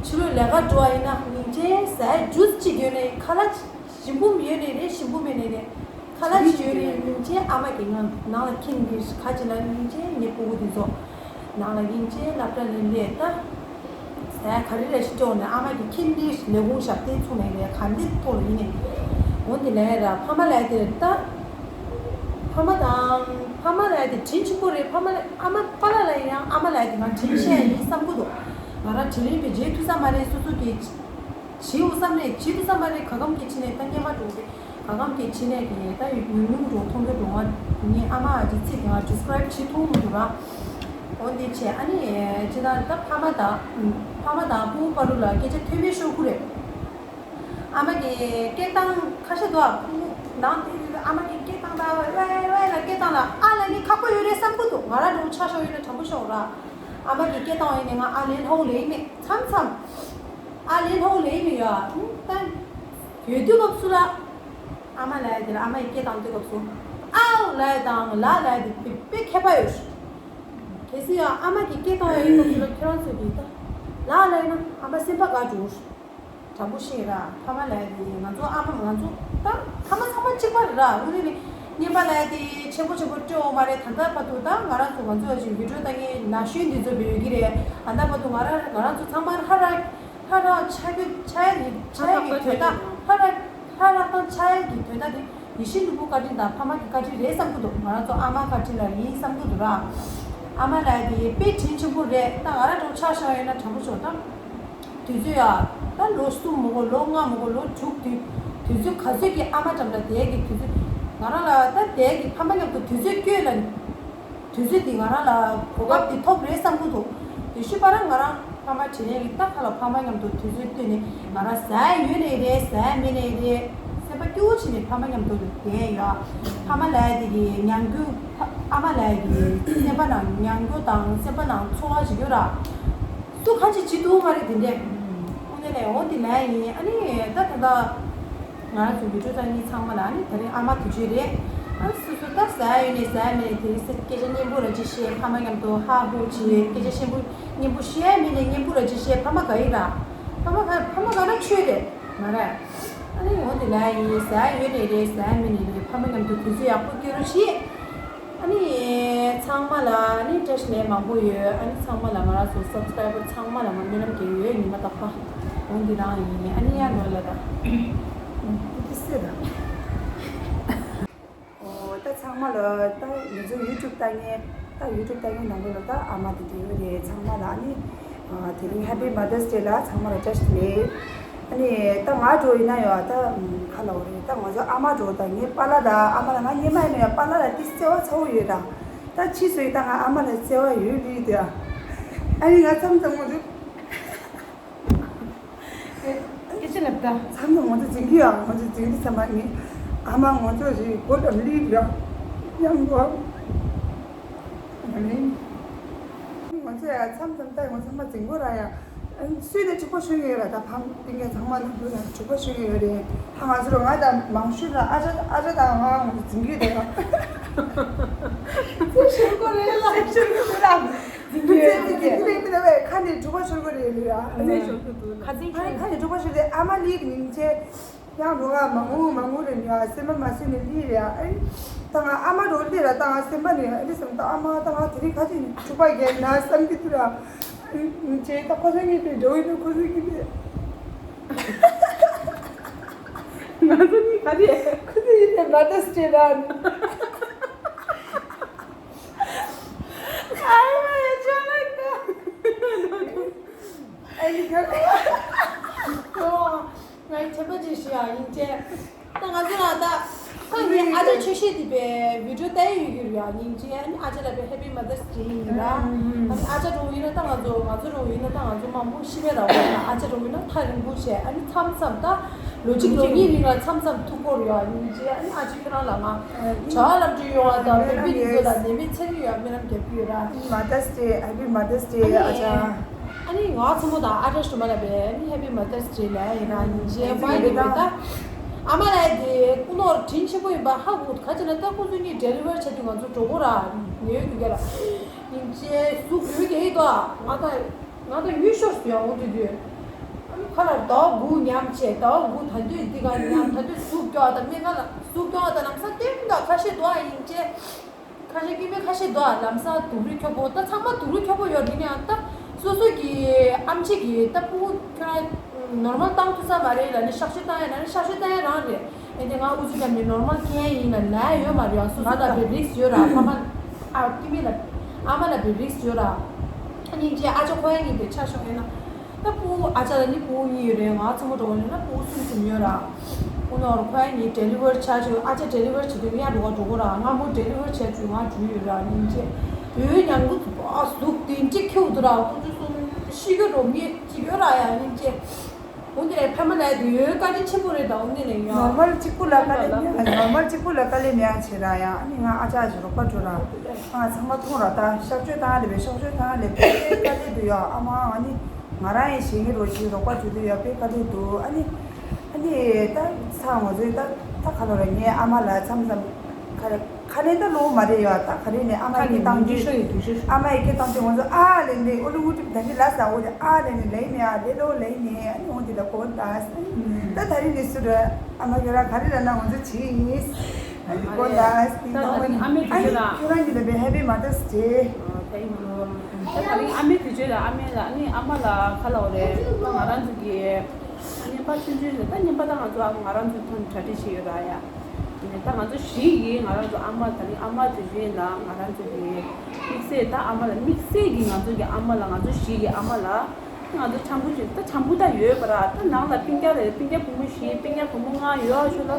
ཕྱི་ལོགས་ལས་ཀ་འགྲོ་བ་ཡིན་ན་སྙིང་རྗེ་ཟ་ཡ་ཇུས་གཅིག་ཡོད་ནས་ཁ་ལག་ཞིམ་པོ་ཡོད་ནས་རེད། ཞིམ་པོ་མེད་ནས་རེད། ཁ་ལག་ཅིག་ཡོད་ནས་སྙིང་རྗེ་ཨ་མ་གི་ང་ནང་ལ་ཁྱིམ་འདི་ཁ་ཅིག་ལ་སྙིང་རྗེ་ངའི་སྤུ་གུ་འདི་ཚོ། ནང་ལ་སྙིང་རྗེ་སློབ་གྲྭ་ལ་སླེབས་ད། ཟས་ག་རེ་རེ་ཞིག་སྤྲོད་ནས་ཨ་མ་གི་ཁྱིམ་འདི་ལས་ཁུངས་ཞབས་བརྟན་ཚུགས་ནས་རེད། ག་འདི་ཐོག་ལ་ཡིན་ནས། འོ་དེ་ལས་ར་ཕ་མ་ལ་དེ་ད། ཕ་མ་དང་ཕ་མ་ལ་དེ་དྲིན་ཆེན་པོ་རེད། ཕ་མ་ལ་ཨ་མ་པཱ་ལགས་ལ་ཡང་ཨ་མ་ལ་དེ་ང་དྲིན་ཆེ་ཡིན་བསམ་གི་འདུག་ང་རང་དྲིན་ལན་དཔེ་འཇལ་ཐུབ་ས་མ་རེད། སོ་སོ་གི་བྱེད་འོ་བསམ་རེད། བྱེད་ཐུབ་ས་མ་རེད། ག་གམ་གི་ཕྱི་ནས་ད་སྙན་མ་འགྲོ་རེད། ག་གམ་གི་ཕྱི་ནས་གི་ད་ཡུ་ཉུང་ཉུང་འགྲོ་མཐོང་གི་འགྲོ་ང་ངའི་ཨ་མ་ཨ་ཅེ་ཚིག་གི་ང་ཌི་སི་ཀི་རའིབ་བྱེད་ཐུབ་མི་འདུག་ར། འོ་འདི་བྱས་ཨ་ནི་ཅི་ད་ད་ཕ་མ་དང་ཕ་མ་དང་ཕྲུ་གུ་བར་ལ་སྐད་ཆ་མཐུན་པའི་ཤོག་གུ་རེད། ཨ་མ་གི་སྐད་གདངས་ཁ་ཤས་འདུག་ཨ། ཁོང་ནང་དེ་ཨ་མ་གི་སྐད་གདངས་ལ་ཝེ་ཝེ་ལ་སྐད་གདངས་ལ་ཨ་ལ་ནི་ཁག་པོ་ཡོད་རེད་བསམ་གི་འདུག་ང་རང་འདྲ་བོ་ཆ་ཤོག་ཡོད་ན་དྲང་པོ་ཤོག་ར། ཨ་མ་གི་སྐད་གདངས་ཡིན་ནི་ང་ཨ་ལན་ཧོ་ལེ་མེད་མཚམས་མཚམས་ཨ་ལན་ཧོ་ལེ་མེད་ཡ། ད་ཡོད་དུས་སྐབས་སུ་ལ་ཨ་མ་ལ་ཡ་དེ་ལ་ཨ་མ་ཡི་སྐད་གདངས་དུས་སྐབས་སུ་ཨའོ་ལ་ཡ་དང་ལ་ལ་ཡ་དེ་དཔེ་དཔེ་ཁྱད་པར་ཡོད། གལ་སྲིད་ཡང་ཨ་མ་གི་སྐད་གདངས་ཡ་ཡིན་སྐབས་སུ་ལ་ཁྱེད་རང་ཚོ་གི་ད་ལ་ལ་ཡིན་ན་ཨ་མ་སེམས་པ་དགའ་འགྲོ། དྲང་པོ་བཤད་ར། ཕ་མ་ལ་ཡ་དེ་ང་ཚོ་ཨ་མ་ང་ཚོ་ད་ཕ་མ་ཚང་མ་གཅིག་པ་རེད་ར། འོ་དེ་ནི་རྔན་པ་ལ་ཡ་དེ་ཆེན་པོ་ཆེན་པོ་སྤྲད་འོ་མ་རེད། ད་ལྟ་བར་དུ་ད་ང་རང་ཚོ་ང་ཚོ་ཡ་ཅིག་བི་ཌིའོ་ལྟ་མཁན་ན་གཞོན་འདི་ཚོ་བེད་ཡོད་ཀྱི་རེད། ད་ལྟ་བར་དུ་ང་རང་ང་རང་ཚོ་ཚང་མ་ཧ་ར་ཧ་ར་ཆ་གི་ཆ་ཡ་གི་ཆ་ཡ་གི་དོན་དག་ཧ་ར་ཧ་ར་དང་ཆ་ཡ་གི་དོན་དག་དེ་ཡིད་བཞིན་ནོར་བུ་བཀའ་དྲིན་དང་ཕ་མ་གི་བཀའ་དྲིན་རེད་བསམ་གི་འདུག་ང་རང་ཚོ་ཨ་མ་བཀའ་དྲིན་ལ་ཡིན་བསམ་གི་འདུག་ར། ཨ་མ་ལ་ཡ་དེ་དཔེ་དྲིན་ཆེན་པོ་རེད། ད་ང་རང་འདྲ་བོ་ཆ་བཞག་ཡོད་ན་དྲང་པོ་ཤོད་ད། དུས་ཚོད་ཡ། ད་ལོ་གསུམ་མ་གཏོགས་ལོ་ལྔ་མ་གཏོགས་ལོ་དྲུག་དུས་དུས་ཚོད་ག་ཚོད་ཀྱི་ཨ་མ་འགྲམ་ལ་བསྡད་ཀྱི་དུས་ཚོད་ང་རང་ལ་ད་བསྡད་ཀྱི་ཕ་མ་མཉམ་དུ་དུས་ཚོད་སྐྱོད་ལ། དུས་ཚོད་འདི་ང་རང་ལ་གོ་སྐབས་འདི་ཐོབ་རེད་བསམ་གི་འདུག་དེ་ཤུ་པ་རང་ང་རང་ཕ་མ་དྲིན་ལན་གྱི་ད་ཁ་ལ་ཕ་མ་མཉམ་དུ་དུས་ཚོད་བཏོན་ནས་ང་རང་ཟ་ཡ་ཡོད་ནའི་རེད། ཟ་ཡ་མེད་ནའི་རེད། སེམས་པ་སྐྱིད་པོ་བྱས་ནས་ཕ་མ་མཉམ་དུ་བསྡད་ཡོད། ཕ་མ་ལ་ཡ་དེ་གི་ཉམས་འགྱུར་ཨ་མ་ལ་ཡ་གི་སེམས་པ་ནང་ཉམས་འགྱུར་དང་སེམས་པ་ནང་ཚོར་བ་ཞིག་ཡོད་ར། སུ་ཁ་ཅིག་བྱེད་ཐུབ་མ་རེད་དེ་འདྲས། དངོས་གནས་ལས་འོ་དེ་ལས་ཡིན། ཨ་ནི་ད་ད་ལྟ་ང་རང་ཚོ་མི་ཁྲོད་ཚང་གཉིས་ཚང་མ་ལ་ཨ་ནི་ད་རིང་ཨ་མ་དུས་ཆེན་རེད། ཨ་སོ་སོ་ད་ཟ་ཡ་ཡོད་ནས་ཟ་ཡ་མེད་ནས་དེ་རིང་སྐད་ཆ་སྙན་པོ་ར་ཅིག་བཤད། ཕ་མ་མཉམ་དུ་ཧ་ཧུ་བྱེད། སྐད་ཆ་སྙན་པོ་སྙན་པོ་བཤད་ཡ་མེད་ནས་སྙན་པོ་ར་ཅིག་བཤད། ཕ་མ་དགའ་ཡི་ར། ཕ་མ་དགའ་ཕ་མ་དགའ་ན་ཆོས་རེད་མ་རེད། ཨ་ནི་འོ་དེ་ལས་ཡིན། ཟ་ཡ་ཡོད་ནས་རེད། ཟ་ཡ་མེད་ནས་རེད། ཕ་མ་མཉམ་དུ་དུས་ཚོད་ཡག་པོ་སྐྱེལ་རོགས་བྱེད། ཨ་ནི་ཚང་མ་ལ་ཨ་ནི་བཀྲ་ཤིས་ལན་མང་པོ་ཡོད། ཨ་ནི་ཚང་མ་ལ་ང་རང་ཚོ་སབ་སི་ཀ་རའི་བར་ཚང་མ་ལ་ང་སྨོན་ལམ་རྒྱག་ཡོད། ཉི་མ་རྟག་པར་འོང་འདི་རང་ཡིན། ཨ་ནི་ཡར་འགྲོ་ལ་ད་ཏི་སེ་ད། ཨོ་ད་ཚང་མ་ལ་ད་ང་ཚོ་ཡུ་ཊུབ་ལྟ་མཁན་ད་ཡུ་ཊུབ་ལྟ་མཁན་ནང་ལོགས་ལ་ད་ཨ་མ་དེ་འདྲ་ཡོད་རེད། ཚང་མ་ལ་ཨ་ནི་དེ་རིང་ཧེ་པི་མ་དར་སི་ཌེ་ལ་ཚང་མ་ལ་བཀྲ་ཤིས་བདེ་ལེགས། ཨ་ནི་ད་ང་འགྲོ་ཡིན་ན་ཡོད་ད་ཁ་ལ་འོ་རེད། ད་ང་ཚོ་ཨ་མ་འགྲོ་ད་ངའི་པཱ་ལགས་ད་ཨ་མ་ལ་ང་སྔོན་མ་ཡིན་ན་ཡོད་པཱ་ལགས་ལ་ཏི་བརྩེ་བ་ཚ་བོ་ཡོད་ད། ད་ཕྱིས་སུ་ཡིན་ད་ང་ཨ་མ་ལ་བརྩེ་བ་ཡོད་ལི་དེ། ཨ་ནི་ང་མཚམས་མཚམས་ང་ཚོ་སྐད་ཆ་ལབ་ད། མཚམས་མཚམས་ང་ཚོ་འཛིང་གི་ཡོད། ང་ཚོ་འཛིང་གི་ཚང་མ་ངའི་ཨ་མ་ང་ཚོ་རེད་གོ་ད་ལི་ར་ཡང་གོ། ང་ནི་ང་ཚོ་ཡ་མཚམས་མཚམས་ད་ང་ཚང་མ་འཛིང་གོ་ར་ཡ། སུས་ནས་གྲོགས་པོ་ཞུ་གི་ཡོད་ར། ད་ཕམ་ཏིང་ངེ་ཚང་མ་ནང་ཁུལ་ལ་གྲོགས་པོ་ཞུ་གི་ཡོད་རེད། ད་ང་ཚོ་ང་དང་མང་ཤོས་ལ་ཨ་ཅག་ཨ་ཅག་དང་ང་ང་ཚོ་འཛིང་གི་རེད། ཚུར་ཤོར་གོ་རེད་ལ་ཤོར་གི་ར། འཛིང་གི་རེད། འཛིང་གི་རེད། མི་ལ་བས་ཁ་ནས་གྲོགས་པོ་ཤོར་གོ་རེད་ལ་ཡ། ཁ་ནས་ཤོར་གི་འདུག་ཁ་འཛིང་ཤོར། ཁ་ནས་གྲོགས་པོ་ཤོར་རེད། ཨ་མ་ལིག་མིང་ཆེ། ཡང་འགྲོ་བ་མང་པོ་མང་པོ་རེད་ཡ། སེམས་པ་མ་བཟོད་ནས་ལི་རེད་ཡ། ཨེ། ད་ང་ཨ་མ་འགྲོ་ལི་ར་ད་ང་སེམས་པ་ནས་ཨེ་རེད་བསམ། ད་ཨ་མ་ད་ང་དེ་རིང་ཁ་ཅིག་ནས་གྲོགས་པོ་རྒྱལ་ན་བསམ་གི་འདུག་ར། ཅེས་ད་ཁོ་ཚོ་གཉིས་དེ་འགྲོ་ཡིན་ན་ཁོ་ཚོ་གཉིས་དེ། ང་ཚོ་གཉིས་ག་རེ། ཁོ་ཚོ་གཉིས་དེ་མ་ད་སི་ཊེ་ར། ཨ་ཡ་ཅོ་ལ་ད། ཨ་ཡ་ད། ང་ཡི་ཆད་པ་ཅིག་ཞུ་ཡ་ཡིན་ཅེ། ད་ང་ཚོ་ལ་ད་ཁོ་ངའི་ཨ་ཅག་ཆོས་བཤད་དེ་པའི་བི་ཌིའོ་ལྟ་ཡི་ཡོད་ཀྱི་རེད་ཡ། སྙིང་རྗེ། ཨ་ནི་ཨ་ཅག་ལ་པའི་ཧེ་པི་མ་དར་སི་ཌེ་ཡིན་ལ། ཨ་ནི་ཨ་ཅག་འགྲོ་ཡིན་ན་ད་ང་ཚོ་ང་ཚོ་འགྲོ་ཡིན་ན་ད་ང་ཚོ་མང་པོ་ཤི་བའི་ར་བ་ལ། ཨ་ཅག་འགྲོ་ཡིན་ན་ཐག་རིང་པོ་བྱས། ཨ་ནི་མཚམས་མཚམས་ད་ལོ་གཅིག་ལོ་གཉིས་རིང་ལ་མཚམས་མཚམས་ཐུག་གོ་རེད་ཡ། སྙིང་རྗེ། ཨ་ནི་ཨ་ཅག་ཁྱེད་རང་ལ་ང་བྱ་བ་ལམ་འགྲོ་ཡོང་བ་དང་བོད་པའི་རིག་གཞུང་ལ་ནད་མེད་ཚེ་རིང་ཡོད་སྨོན་ལམ་རྒྱབ་ཀྱི་ཡོད་ར། མ་དར་སི་ཌེ། ཧེ་པི་མ་དར་སི་ཌེ་ཨ་ཅག་ཨ་ནི་ང་ཚོ་མོ་དང་ཨ་ཏྲ་ཞུ་མ་ལ་བས་ཨ་ནི་ཧེ་པི་མ་དར་སི་ཌེ་ལ་ཡིན་ན་ཡིན་ཅེ་བ་ཡིན་པས་ད། ཨ་མ་ལ་དེ་ཀུན་ནོར་དྲིན་ཆེན་པོ་ཡིན་པ་ཧ་གོ། ག་ཅི་ན་ད་ཁོ་ཚོ་གཉིས་ཌེ་ལི་ཝར་བྱས་དུས་ང་ཚོ་འགྲོ་གོ་ར་ཉེ་ཡོད་དུས་ཀ་ལ་ཡིན་ཅེ་གཟུགས་ཡོད་ཀྱི་ཡིན་ད། ང་ད་ང་ད་ཡུལ་ཤོར་སུ་ཡང་འོང་དུས་དུས་ཨ་ནི་ཁ་ལ་ཟླ་བ་དགུ་ཉམས་བྱས། ཟླ་བ་དགུ་ད་དུས་འདི་ག་ཉམས། ད་དུས་གཟུགས་སྐྱོ་བ་དང་སྨན་ཁང་ལ་གཟུགས་སྐྱོ་བ་དང་ལམ་སང་སྟོན་ད་ཁ་ཤས་འདུག་ཨ་ཡིན་ཅེ། ཁ་ཤས་སྐྱེ་དམན་ཁ་ཤས་འདུག་ཨ། ལམ་སང་སྡུག་རུས་ཁྱོག་པོ། ད་ཚང་མ་སྡུག་རུས་ཁྱོག་པོ་ཡོད་རེད། ཡིན་ནའང་ད་སོ་སོ་གི་ཨམ་ཆི་གི་ད་ཕྲུ་གུ་ཁྱོད་རང་ནོར་མལ་བཏང་ཐུབ་ས་མ་རེད་ལ་ནི་གཤག་བཅོས་བཏང་ཡ་ན་ནི་གཤག་བཅོས་བཏང་ཡ་རང་རེད། ཨེ་དེ་ང་ཨུ་ཚུགས་ཀྱང་མི་ནོར་མལ་ཁེན་ཡིན་ན་ལ་ཡོད་མ་རེད། སོ་སོ་ལ་བེ་རིགས་ཡོད་ར། ཕ་མ་ཨ་ཏི་མི་ལ་ཨ་མ་ལ་བེ་རིགས་ཡོད་ར། སྙིང་རྗེ། ཨ་ཅག་ཁོ་ཡ་ཉིད་དེ་ཆ་ཤོག་ཡིན་ན། ད་སྤུ་གུ་ཨ་ཅག་ལ་ནི་སྤུ་གུ་གཉིས་ཡོད་རེད། ང་ཚང་མ་འགྲོ་གི་ཡོད་ན་སྤུ་གུ་གསུམ་གསུམ་ཡོད་ར། ཁོ་ནོར་ཁོ་ཡ་ཉིད་ཌེ་ལི་ཝར་ཆ་ཆོག་ཨ་ཅག་ཌེ་ལི་ཝར་བྱེད་དུས་ཡ་འགྲོ་ག་འགྲོ་གོ་ར། ང་མོ་ཌེ་ལི་ཝར་བྱས་དུས་ང་འགྲུལ་ཡོད་ར། སྙིང་རྗེ། ཡོད་ཉང་གུ་ཨ་ཟུག་དེ་འདྲ་ཁེའུ་དུ་ར། ཁོ་ཚོ་གསུམ་ཤི་གི་འགྲོ་ངེས་ཅིག་ཡོད་ར་ཡ། སྙིང་རྗེ། འོ་འདི་ལས་ཕ་མ་ལ་དེ་ཡོད་བཀའ་དྲིན་ཆེན་པོ་རེད། ད་འོ་འདི་ལས་ཡོད། ནོར་མལ་གཅིག་པུ་ལ་དཀའ་ལས་མེད། ནོར་མལ་གཅིག་པུ་ལ་དཀའ་ལས་མེད་ཨ་ཆེ་ར་ཡ། ཨ་ནི་ང་ཨ་ཅག་ཅིག་རོགས་པ་འགྲོ་ར། ང་ཚང་མ་མཐོང་ར། ད་གཤག་བཅོས་བཏང་ལས་པའི་གཤག་བཅོས་བཏང་ལས་པའི་དཀའ་ལས་འདུག་ཡ། ཨ་མ་ཨ་ནི་ང་རང་ཡི་ཞིག་གི་རོ་ཞིག་རོགས་པ་འགྲོ་དུས་ཡ་དཔེ་དཀའ་ལས་འདུག་ཨ་ནི་ཨ་ནི་ད་ཚ་ང་ཚོའི་ད་ད་ག་ལོ་ར། ངའི་ཨ་མ་ལ་མཚམས་མཚམས་ཁ་ཁ་ལེན་ད་ལོ་མ་རེད་ཡ། ད་ག་རེ་ནས་ཨ་མ་ཡི་སྐད་བཏང་དུས། ཨ་མ་ཡི་སྐད་བཏང་དུས་ང་ཚོ་ཨ་ལེ་ནས་ཨོ་ལུ་ཨུ་ཏི་ད་ནི་ལ་ས་འོ་དེ་ཨ་ལེ་ནས་ལེ་ནས་ཨ་ལེ་ལོ་ལེ་ནས་ཨ་ནི་འོ་དེ་ལ་གོ་ད་ས། ད་ད་རེ་ནས་སུ་ར་ཨ་མ་གི་ར་ག་རེ་ར་ན་ང་ཚོ་བྱིས་ཡིན། ཨ་ནི་གོ་ད་ས། ད་ད་རིང་ཨ་མའི་དུས་ཚོད་ལ། ཁྱོད་རང་གི་ལ་བའི་ཧེ་པི་མ་ཏར་སི་ཌེ། ད་ད་རིང་ཨ་མའི་དུས་ཚོད་ལ་ཨ་མའི་ལ་ཨ་ནི་ཨ་མ་ལ་ཁ་ལ་འོ་རེད། ད་ང་རང་ཚོ་གི་ཨ་ནི་པ་ཆུང་ཆུང་རེད། ད་ཉིན་པ་ད་ང་ཚོ་ཨ་ང་རང་ཚོ་ཐོན་གྲ་སྒྲིག་བྱེད་ཡོད་ར་ཡ། ད་ང་ཚོ་བཞི་ཡིན། ང་རང་ཚོ་ཨ་མ་དང་ཨ་མ་དེ་བཞི་ཡིན་ལ། ང་རང་ཚོ་གི་དམིགས་བསལ་ད་ཨ་མ་ལ་དམིགས་བསལ་གྱི་ང་ཚོ་གི་ཨ་མ་ལ་ང་ཚོ་བཞི་ཡི་ཨ་མ་ལ་ང་ཚོ་ཆང་བུ་ཅིག་ད་ཆང་བུ་ད་ཡོད་པ་ར། ད་ནང་ལ་སྤུན་ཀྱག་རེད། སྤུན་ཀྱག་བུ་མོ་བཞི་སྤུན་ཀྱག་བུ་མོ་ལྔ་ཡོད་ཨ་ཤོ་ལ་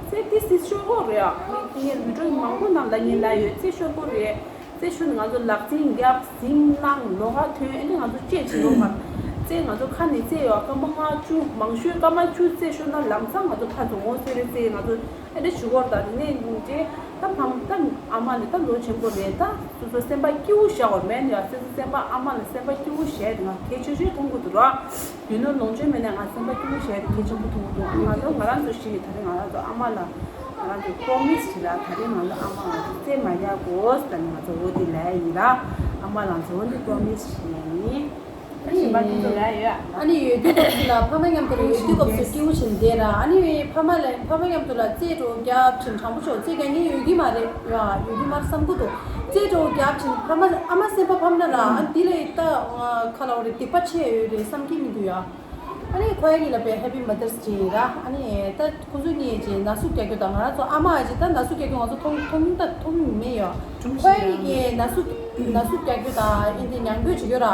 ཚེ་ཏི་སི་ཤོར་གོ་རེད་ཨ། ངའི་མི་གྲོ་མང་པོ་རྣམས་ལ་ངས་ལ་ཡོད་ཚེ་ཤོར་གོ་རེད། རྩེ་ཤོར་ནས་ང་ཚོ་ལག་འཛིང་རྒྱབ་ཟིང་བླངས་ལོགས་ཀ་ཐོན་ཨེ་ནི་ང་ཚོ་བཅད་བྱེད་རོགས་མ། རྩེ་ང་ཚོ་ཁ་ནས་རྩེ་ཡོད་སྐར་མ་ལྔ་བཅུ་མང་ཤོས་སྐར་མ་བཅུ་རྩེ་ཤོར་ན་ལམ་སང་ང་ཚོ་ཕར་ཚུར་ངོ་སོ་རེ་རྩེ་ང་ཚོ་ཨེ་འདྲ་བྱེད་ཀྱི་ཡོད་རེད། ད་དེ་ནས་རྗེས་ད་ཕམ་ད་ཨ་མ་ནི་ད་ལོ་ཆེན་པོ་རེད། ད་སོ་སོ་སེམས་པ་སྐྱིད་པོ་བཞག་དགོས་མེད་ནི་ཡ། སོ་སོ་སེམས་པ་ཨ་མ་ལ་སེམས་པ་སྐྱིད་པོ་བྱས་ཏེ་ང་གལ་ཆེ་ཤོས་མཐོང་གི་འདུག་ར། རྒྱུ་ནོར་ལོངས་སྤྱོད་མེད་ན་ང་སེམས་པ་སྐྱིད་པོ་བྱས་ཏེ་གལ་ཆེན་པོ་མཐོང་གི་འདུག་ང་ཚོ་ང་རང་ཚོ་ཤི་ཡི་ད་རེས་ང་རང་ཚོ་ཨ་མ་ལ་ང་རང་ཚོ་པྲོ་མི་སི་བྱེད་ལ། ད་རེས་ང་ཚོ་ཨ་མ་ང་ཚོ་རྩེད་མ་རྒྱག་དགོས་ཟེར་ནས་ང་ཚོ་འོ་དེ་ལས་ཡིན་ལ། ཨ་མ་ལ་ང་ཚོ་འོ་འདི་པྲོ་མི་སི་བྱེད་ཡ་ཡིན། ད་གཞན་པ་ཁྱེད་ཚོ་ལ་ཡོད། ཨ་ནི་ཡོད་དུས་སྐབས་སུ་ལ་ཕ་མ་མཉམ་དུ་ལ་ཡོད་དུས་སྐབས་སུ་སྐྱིད་པོ་བྱེད་བསྡད་ར། ཨ་ནི་ཕ་མ་ལ་ཕ་མ་མཉམ་དུ་ལ་རྩེད་འགྲོ་རྒྱབ་ཕྱིན་དྲང་པོ་ཆོག་རྩེད་རྒྱག་མཁན་ཡོད་ཀྱི་མ་རེད་ཡ། ཡོད་ཀྱི་མ་རེད་བསམ་གི་འདུག་རྩེད་འགྲོ་རྒྱབ་ཕྱིན་ཕ་མ་ཨ་མ་སེམས་པ་ཕམ་ན་ར། ཨ་འདི་ལས་ད་ཁ་ལ་འོ་རེད་སྡིག་པ་ཆེ་ཡོད་རེད་བསམ་གྱི་མི་འདུག་ཡ། ཨ་ནི་ཁོ་ཡ་གཉིས་ལ་བའི་ཧེ་པི་མ་དར་སི་ཌེ་ར། ཨ་ནི་ད་ཁོ་ཚོ་གཉིས་ཀྱིས་ན་ཟུག་རྒྱག་རྒྱུ་དང་ང་རང་ཚོ་ཨ་མ་ཨ་ཅེ་ད་ན་ཟུག་རྒྱག་རྒྱུ་ང་ཚོ་མཐོང་མཐོང་མཐོང་མེད་ཡོད། ཁོ་ཡ་གཉིས་ཀྱིས་ན་ཟུག་ན་ཟུག་རྒྱག་རྒྱུ་དང་ཨེ་འདི་མྱང་རྒྱུ་བྱེད་རྒྱུ་ར།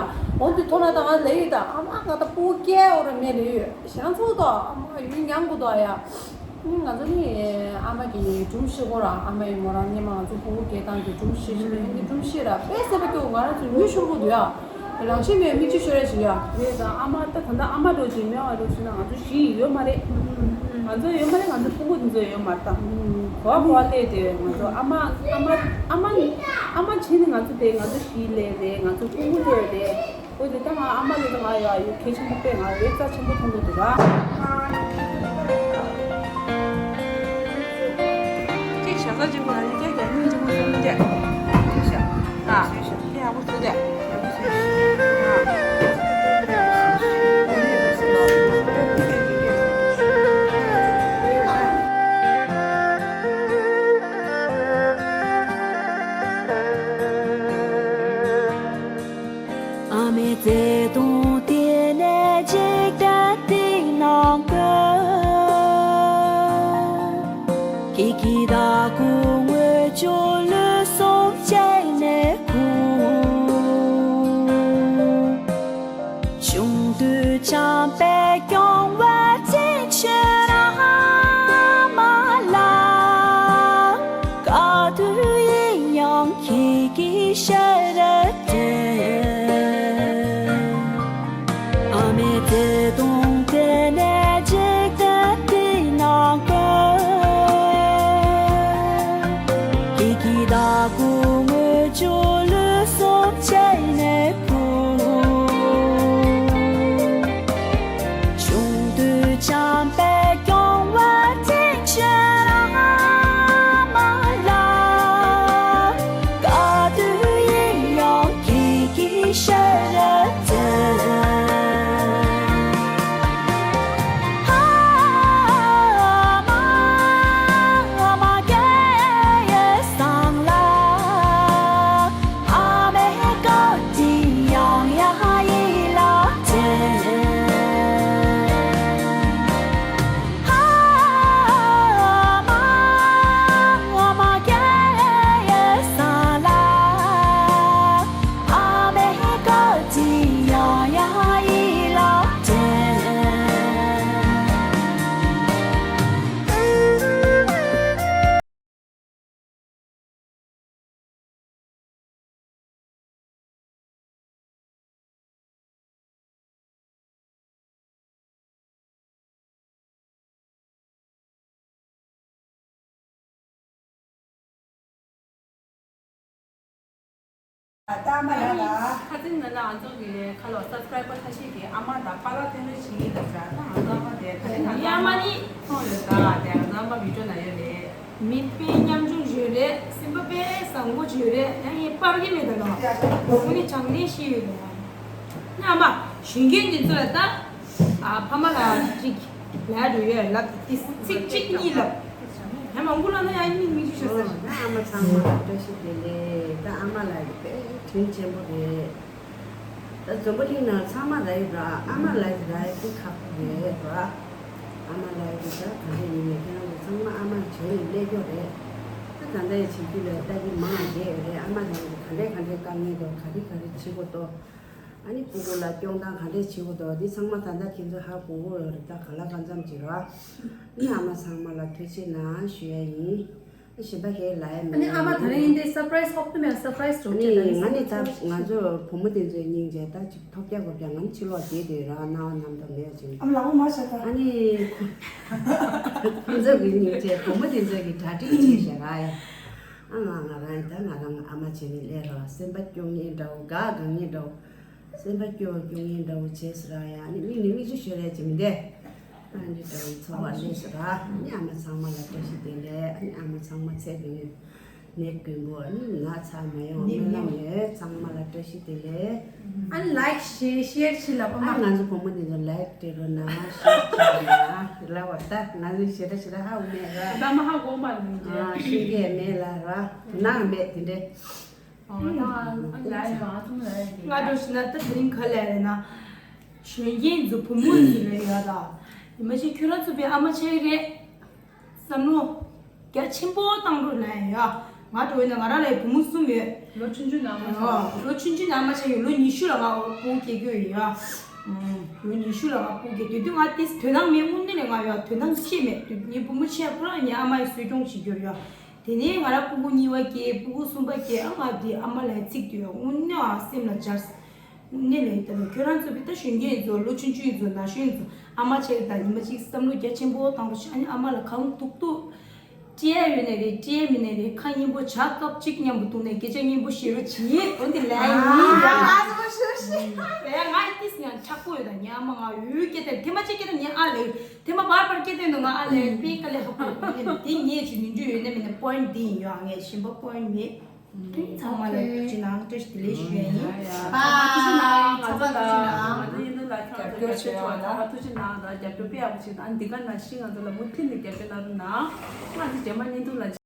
འོ་འདི་མཐོང་ན་ད་ང་ལབ་ཡོད་ད། ཨ་མ་ང་ད་སྤུ་གུ་སྐྱེ་འོ་ར་མེད་ལབ་ཡོད། ཞེ་སྡང་ཚ་པོ་འདུག་ཨ་མ་ཡུལ་མྱང་དགོས་འདུག་ཡ། ང་ཚོ་ནི་ཨ་མ་གི་སྒྲུང་བཤད་ཀྱི་ཡོད་ར། ཨ་མ་ཡིས་མོ་རང་སྔོན་མ་ང་ཚོ་སྤུ་གུ་སྐྱེ་སྟངས་ཀྱི་སྒྲུང་བཤད་བཤད་ནས་ཨེ་འདི་སྒྲུང་བཤད་ར་དཔེ་སེམས་པ་སྐྱོ། ང་རང་ཚོ་མྱི་ཤོར་གྱི་འདུག་ཡ། རང་བཞིན་མེད་མི་གཅིག་ཤོར་ཡ་ཞིག་ཡ། རེད་ད། ཨ་མ་ད་ད་ལྟ་ཨ་མ་འགྲོ་ཅིག་མེད་པ་འགྲོ་ཞུ་ན་ང་ཚོ་གཞི་ཡོད་མ་རེད། ང་ཚོ་ཡོད་མ་རེད། ང་ཚོ་སྤུ་གུ་འདི་ཚོ་ཡོད་མ་རེད་ད། གོ་བ་གོ་བ་སླེབས་དེ་ང་ཚོ་ཨ་མ་ཨ་མ་ཨ་མ་ཨ་མ་བྱས་ནས་ང་ཚོ་དེ་ང་ཚོ་གཞི་སླེབས་རེད། ང་ཚོ་སྤུ་གུ་སླེབས་རེད། འོ་དེ་ད་ང་ཨ་མ་ལ་ད་ང་ཡ་ཡོད་གལ་ཆེན་པོ་དཔེ་ང་ཡོད་རྩ་ཆེན་པོ་མཐོང་གི་འདུག་ར། ཅིག་ཞག་ཚ་ཆེན་པོ་ལ་ཡི་གེ་རྒྱ་སྙིང་རྗེ་མོ་སོང་རྒྱ། ཅིག་ཞག་ཨ་ཅིག་ཞག་ཡག་པོ་ཐུག་རྒྱ། ཨ་མའི་བརྩེ་དུང་དེ་ནས་འཇིག་རྟེན་འདི་ནང་ཁྱེད་ཀྱི་བདག་པོ་དངོས་བྱུང་ལུས་སྲོག་བཅད་ནས་ཁུར། ཆུང་དུས་བྱམས་པས་སྐྱོང་བ་ཅིག་ཆོས་ར་མ་ལ། ག་དུས་ཡིན་ཡང་ཁྱེད་ཀྱི་ཞལ་རས་དྲན། ཨ་མའི་བརྩེ་དུང་དེ་ནས་འཇིག་རྟེན་འདི་ནང་ཁྱེད་ཀྱི་ ད་མ་ལ་ད། ཁ་ཚིག་ནང་ལ་ང་ཚོ་གི་ཁ་ལོ་སབ་སི་ཀ་རའི་བར་ཁ་ཤས་ཀྱིས་ཨ་མ་དང་པཱ་ལགས་ཐོན་རེས་བྱེད་ཀྱི་འདུག་ཟེར། ད་ང་ཚོ་ཨ་མ་དེ་ད་རེས་ང་ཚོ་ཨ་མ་ནི་མཐོང་ཡོད་ད། དེ་ང་ཚོ་ཨ་མ་བི་ཌིའོ་ནང་ཡོད་རེད། མི་དཔེ་ཉམ་ཆུང་ཡོད་རེད། སེམས་པ་དཔེ་བཟང་པོ་ཡོད་རེད། ཡང་ངས་སྤར་གྱི་མེད་ད་ལོ། ཁོ་ནི་དྲང་གནས་ཤིག་ཡོད་རེད། ཨ་མ་གཞོན་སྐྱེས་འདི་ཚོ་ལ་ད། ཨ་ཕ་མ་ལ་ཅིག་ལབ་རེད་ཡོད་ལབ་ཏེ་ཚིག་གཅིག་གཉིས་ལབ། ཡང་མང་པོ་ལབ་ན་ཡང་མིག་མིག་ཆུ་ཤོར་ཟེར། ཨ་མ་ཚང་མ་ལ་བཀྲ་ཤིས་བདེ་ལེགས། ད་ཨ་མ་ལགས་ཀྱི་དཔེ་དྲིན་ཆེན་པོ་རེད། ད་འཛམ་བུ་གླིང་ནང་ཚང་མ་ལ་ཡོད་ར། ཨ་མ་ལགས་ཀྱི་ར་ཡོད་ཁག་པོ་རེད་ར། ཨ་མ་ལགས་ཀྱི་ད་ག་འདྲ་ཡིན་ནའི་ཁྱེད་རང་ཚོ་ཚང་མ་ཨ་མ་བྱས་ནས་སླེབས་ཀྱི་རེད། ད་ད་ལྟ་ཡང་བྱེད་རྒྱུ་ལ་ལྟ་གི་མང་བ་བྱས་ཡོད་རེད། ཨ་མ་ལགས་ཀྱི་ག་འདྲས་ག་འདྲས་དཀའ་ངལ་འདུག་ག་རེ་ག་རེ་བྱེད་དགོས་འདུག་ཨ་ནི་སྤུ་གུ་ལ་སྐྱོང་སྟངས་ག་འདྲས་བྱེད་དགོས་འདུག་འདི་ཚང་མ་ད་ལྟ་ཁྱེད་ཚོ་ཧ་གོ་གོ་ཡོད་རེད། ད་ག་ལ་གང་འཚམ་ཅིག་ར། ཨ་ནི་ཨ་མ་ཚང་མ་ལ་ཐུགས་རྗེ་གནང་ཞུ་ཡ་ཡིན། ཨ་གཞན་པ་ཧེ་ལ་ཡ་མེད། ཨ་ནི་ཨ་མ་ད་རེས་འདི་སར་པ་རའི་སི་ཧོབ་ཏུ་མེད། སར་པ་རའི་སི་འགྲོ་ཨ་ཆེད་ད་ནི་ང་ནི་ད་ང་ཚོ་བུ་མོ་དེ་ཚོའི་སྙིང་རྗེ་ད་ཅིག་ཐོབ་རྒྱག་དགོས་རྒྱག་ང་ནི་ཕྱི་ལོགས་བསྡད་དེ་ར་སྣང་བ་ནམ་དུ་མེད་ཅིང་། ཨ་མ་ལགས་མ་བྱ་ད། ཨ་ནི་ཁོ་ཁོ་ཚོ་གི་སྙིང་རྗེ་བུ་མོ་དེ་ཚོ་གི་གྲ་སྒྲིག་བྱས་བཞག་ར་ཡ། ཨ་ང་ང་རང་ཡིན་ད་ང་རང་ཨ་མ་བྱས་ནས་སླེབས་རོགས། སེམས་པ་སྐྱོ་ངེས་འདྲ་བོ་དགའ་དགའ་ངེས་འདྲ་བོ། སེམས་པ་སྐྱོ་སྐྱོ་ངེས་འདྲ་བོ་བྱས་ཟེར་ཡ། ཨ་ནི་མིག་ནས་མིག་ཆུ་ཤོར་ཡ་ཅིག་མི་འདུག་ཨ་ནི་འདྲ་བོ་ཚོར་བ་སླེབས་ཟེར་ར། ཨ་ནི་ཨ་མ་ཚང་མ་ལ་བཀྲ་ཤིས་བདེ་ལེགས། ཨ་ནི་ཨ་མ་ཚང་མ་ཚེ་རིང་ནད་ཀུན་པོ་ཨ་ནི་ན་ཚ་མ་ཡོང་། ནད་སྨོན་ལམ་ཡོད། ཚང་མ་ལ་བཀྲ་ཤིས་བདེ་ལེགས། ཨ་ནི་ལའིག་ཤེར་ཤེར་བྱེད་ལ་ཨ་ཕ་མ། ང་ཚོ་བུ་མོ་འདི་ཚོ་ལའིག་སྤྲད་རོགས་གནང་། ཤེར་བྱེད་རོགས་གནང་། ལབ་པ་ད་ང་ཚོ་ཞེ་དྲག་ཞེ་དྲག་ཧ་གོ་མེད་ར། ད་མ་ཧ་གོ་མ་རེད་ཨ། ཤེས་ཀྱི་མེད་ལ་ར། དོ་སྣང་མེད་དེ་འདྲས། ང་འགྲོ་ཞིག་ན་ད་དེ་རིང་ག་ལས་རེད་ན། གཞོན་སྐྱེས་ཚོ་བུ་མོ་ཚོ་ལས་ཡ་ད། ཡིན་མ་ཤེས་ཁྱོད་རང་ཚོ་པའི་ཨ་མ་ཆགས་ཀྱི་རེད། བསམ་བློ་རྒྱ་ཆེན་པོ་བཏང་རོགས་གནང་ཡ། ང་འགྲོ་ཡིན་ན་ང་རང་ལ་བུ་མོ་གསུམ་ཡོད། ལོ་ཆུང་ཆུང་ནང་མ་ཆགས། ལོ་ཆུང་ཆུང་ནང་མ་ཆགས་ཡོད། ལོ་ཉི་ཤུ་ལ་ང་སྤུ་གུ་སྐྱེ་རྒྱུ་ཡོད་ཡ། ལོ་ཉི་ཤུ་ལ་ང་སྤུ་གུ་སྐྱེ་དུས་དུས་ང་ཏིས་དོ་སྣང་མེད། དངོས་གནས་ལས་ང་ཡ་དོ་སྣང་ཤེས་མེད་དུས་ངའི་བུ་མོ་ཆེ་ཁོ་རང་ངའི་ཨ་མ་ཡི་གསོ་སྐྱོང་བྱེད་རྒྱུ་ཡ། དེ་ནས་ང་རང་སྤུ་གུ་གཉིས་པ་སྐྱེས། སྤུ་གུ་གསུམ་པ་སྐྱེས། ཨ་ང་དེ་ཨ་མ་ལ་ཚིག་དུས་དངོས་གནས་ཨ་སེམས་ལ་འཇགས། དངོས་གནས་ལ་ཡིན་ད་ལོ་ཁྱོད་རང་ཚོ་བི་ད་གཞོན་སྐྱེས་ཚོ་ལོ་ཆུང་ཆུང་ཚོ་ན་གཞོན་ཚོ་ཨ་མ་ཆགས་ད་ཉི་མ་གཅིག་བསམ་བློ་རྒྱ་ཆེན་པོ་བཏང་རོགས་ཞུ། ཨ་ནི་ཨ་མ་ལ་གང་ཐུག་ཐུག་སྤྲད་ཡ་ཡོད་ནས་རེད། སྤྲད་ཡ་མིན་ནས་རེད། ཁ་སྙན་པོ་བྱ། སྐབས་གཅིག་མཉམ་པོ་འདུག་ནས་སྐད་ཆ་སྙན་པོ་བཤད་རོགས་གྱིས། འོན་ཏེ་ལས་ཡིན་ད། ཨ་ཟོ་ཤོ་ཤི། ལས་ང་ཏིས་ཡང་དྲག་པོ་ཡོད་ད། ངའི་ཨ་མ་ང་ཡུལ་སྐད་དེ་ཐེངས་མ་གཅིག་སྐད་དེ་ངའི་ཨ་ལས། དེ་མ་བར་བར་སྐད་དོན་དུ་ང་ཨ་ལས་པའི་དཀའ་ལས་ཁག་པོ་ཡོད་པ་ཡིན་དེ་ངས་ཅིག་ནུས་རྒྱུ་ཡོད་ན་མིན་ན་པོ་ཡིན་ཊི་འདི་ཡིན་ཡོད། ཨ་ངས་གཞན་པ་པོ་ཡིན་མེད། ཚང་མ་ལ་ཐུགས་རྗེ་གནང་། བཀྲ་ཤིས་བདེ་ལེགས་ཞུ་ཡ་ཡིན། ཨ་ཐུགས་རྗེ་གནང་། ང་ཚོ་ལ་ང་ཚོ་ཡིན་དུ་ལ་ཁྱོད་ཚོ་རྒྱབ་སྐྱོར་བྱེད་ཆོག་ད་ཐུགས་རྗེ་གནང་། ད་རྒྱབ་སྐྱོར་དཔེ་ཡག་པོ་བྱེད། ད་འདི་ག་ནང་བཞིན་ང་ཚོ་ལ་མུ་མཐུད་ནས་རྒྱབ་སྐྱོར་གནང་རོགས་གནང་། ང་ཚོ་རྗེས་མ་བརྙན་ཐུང་ལ།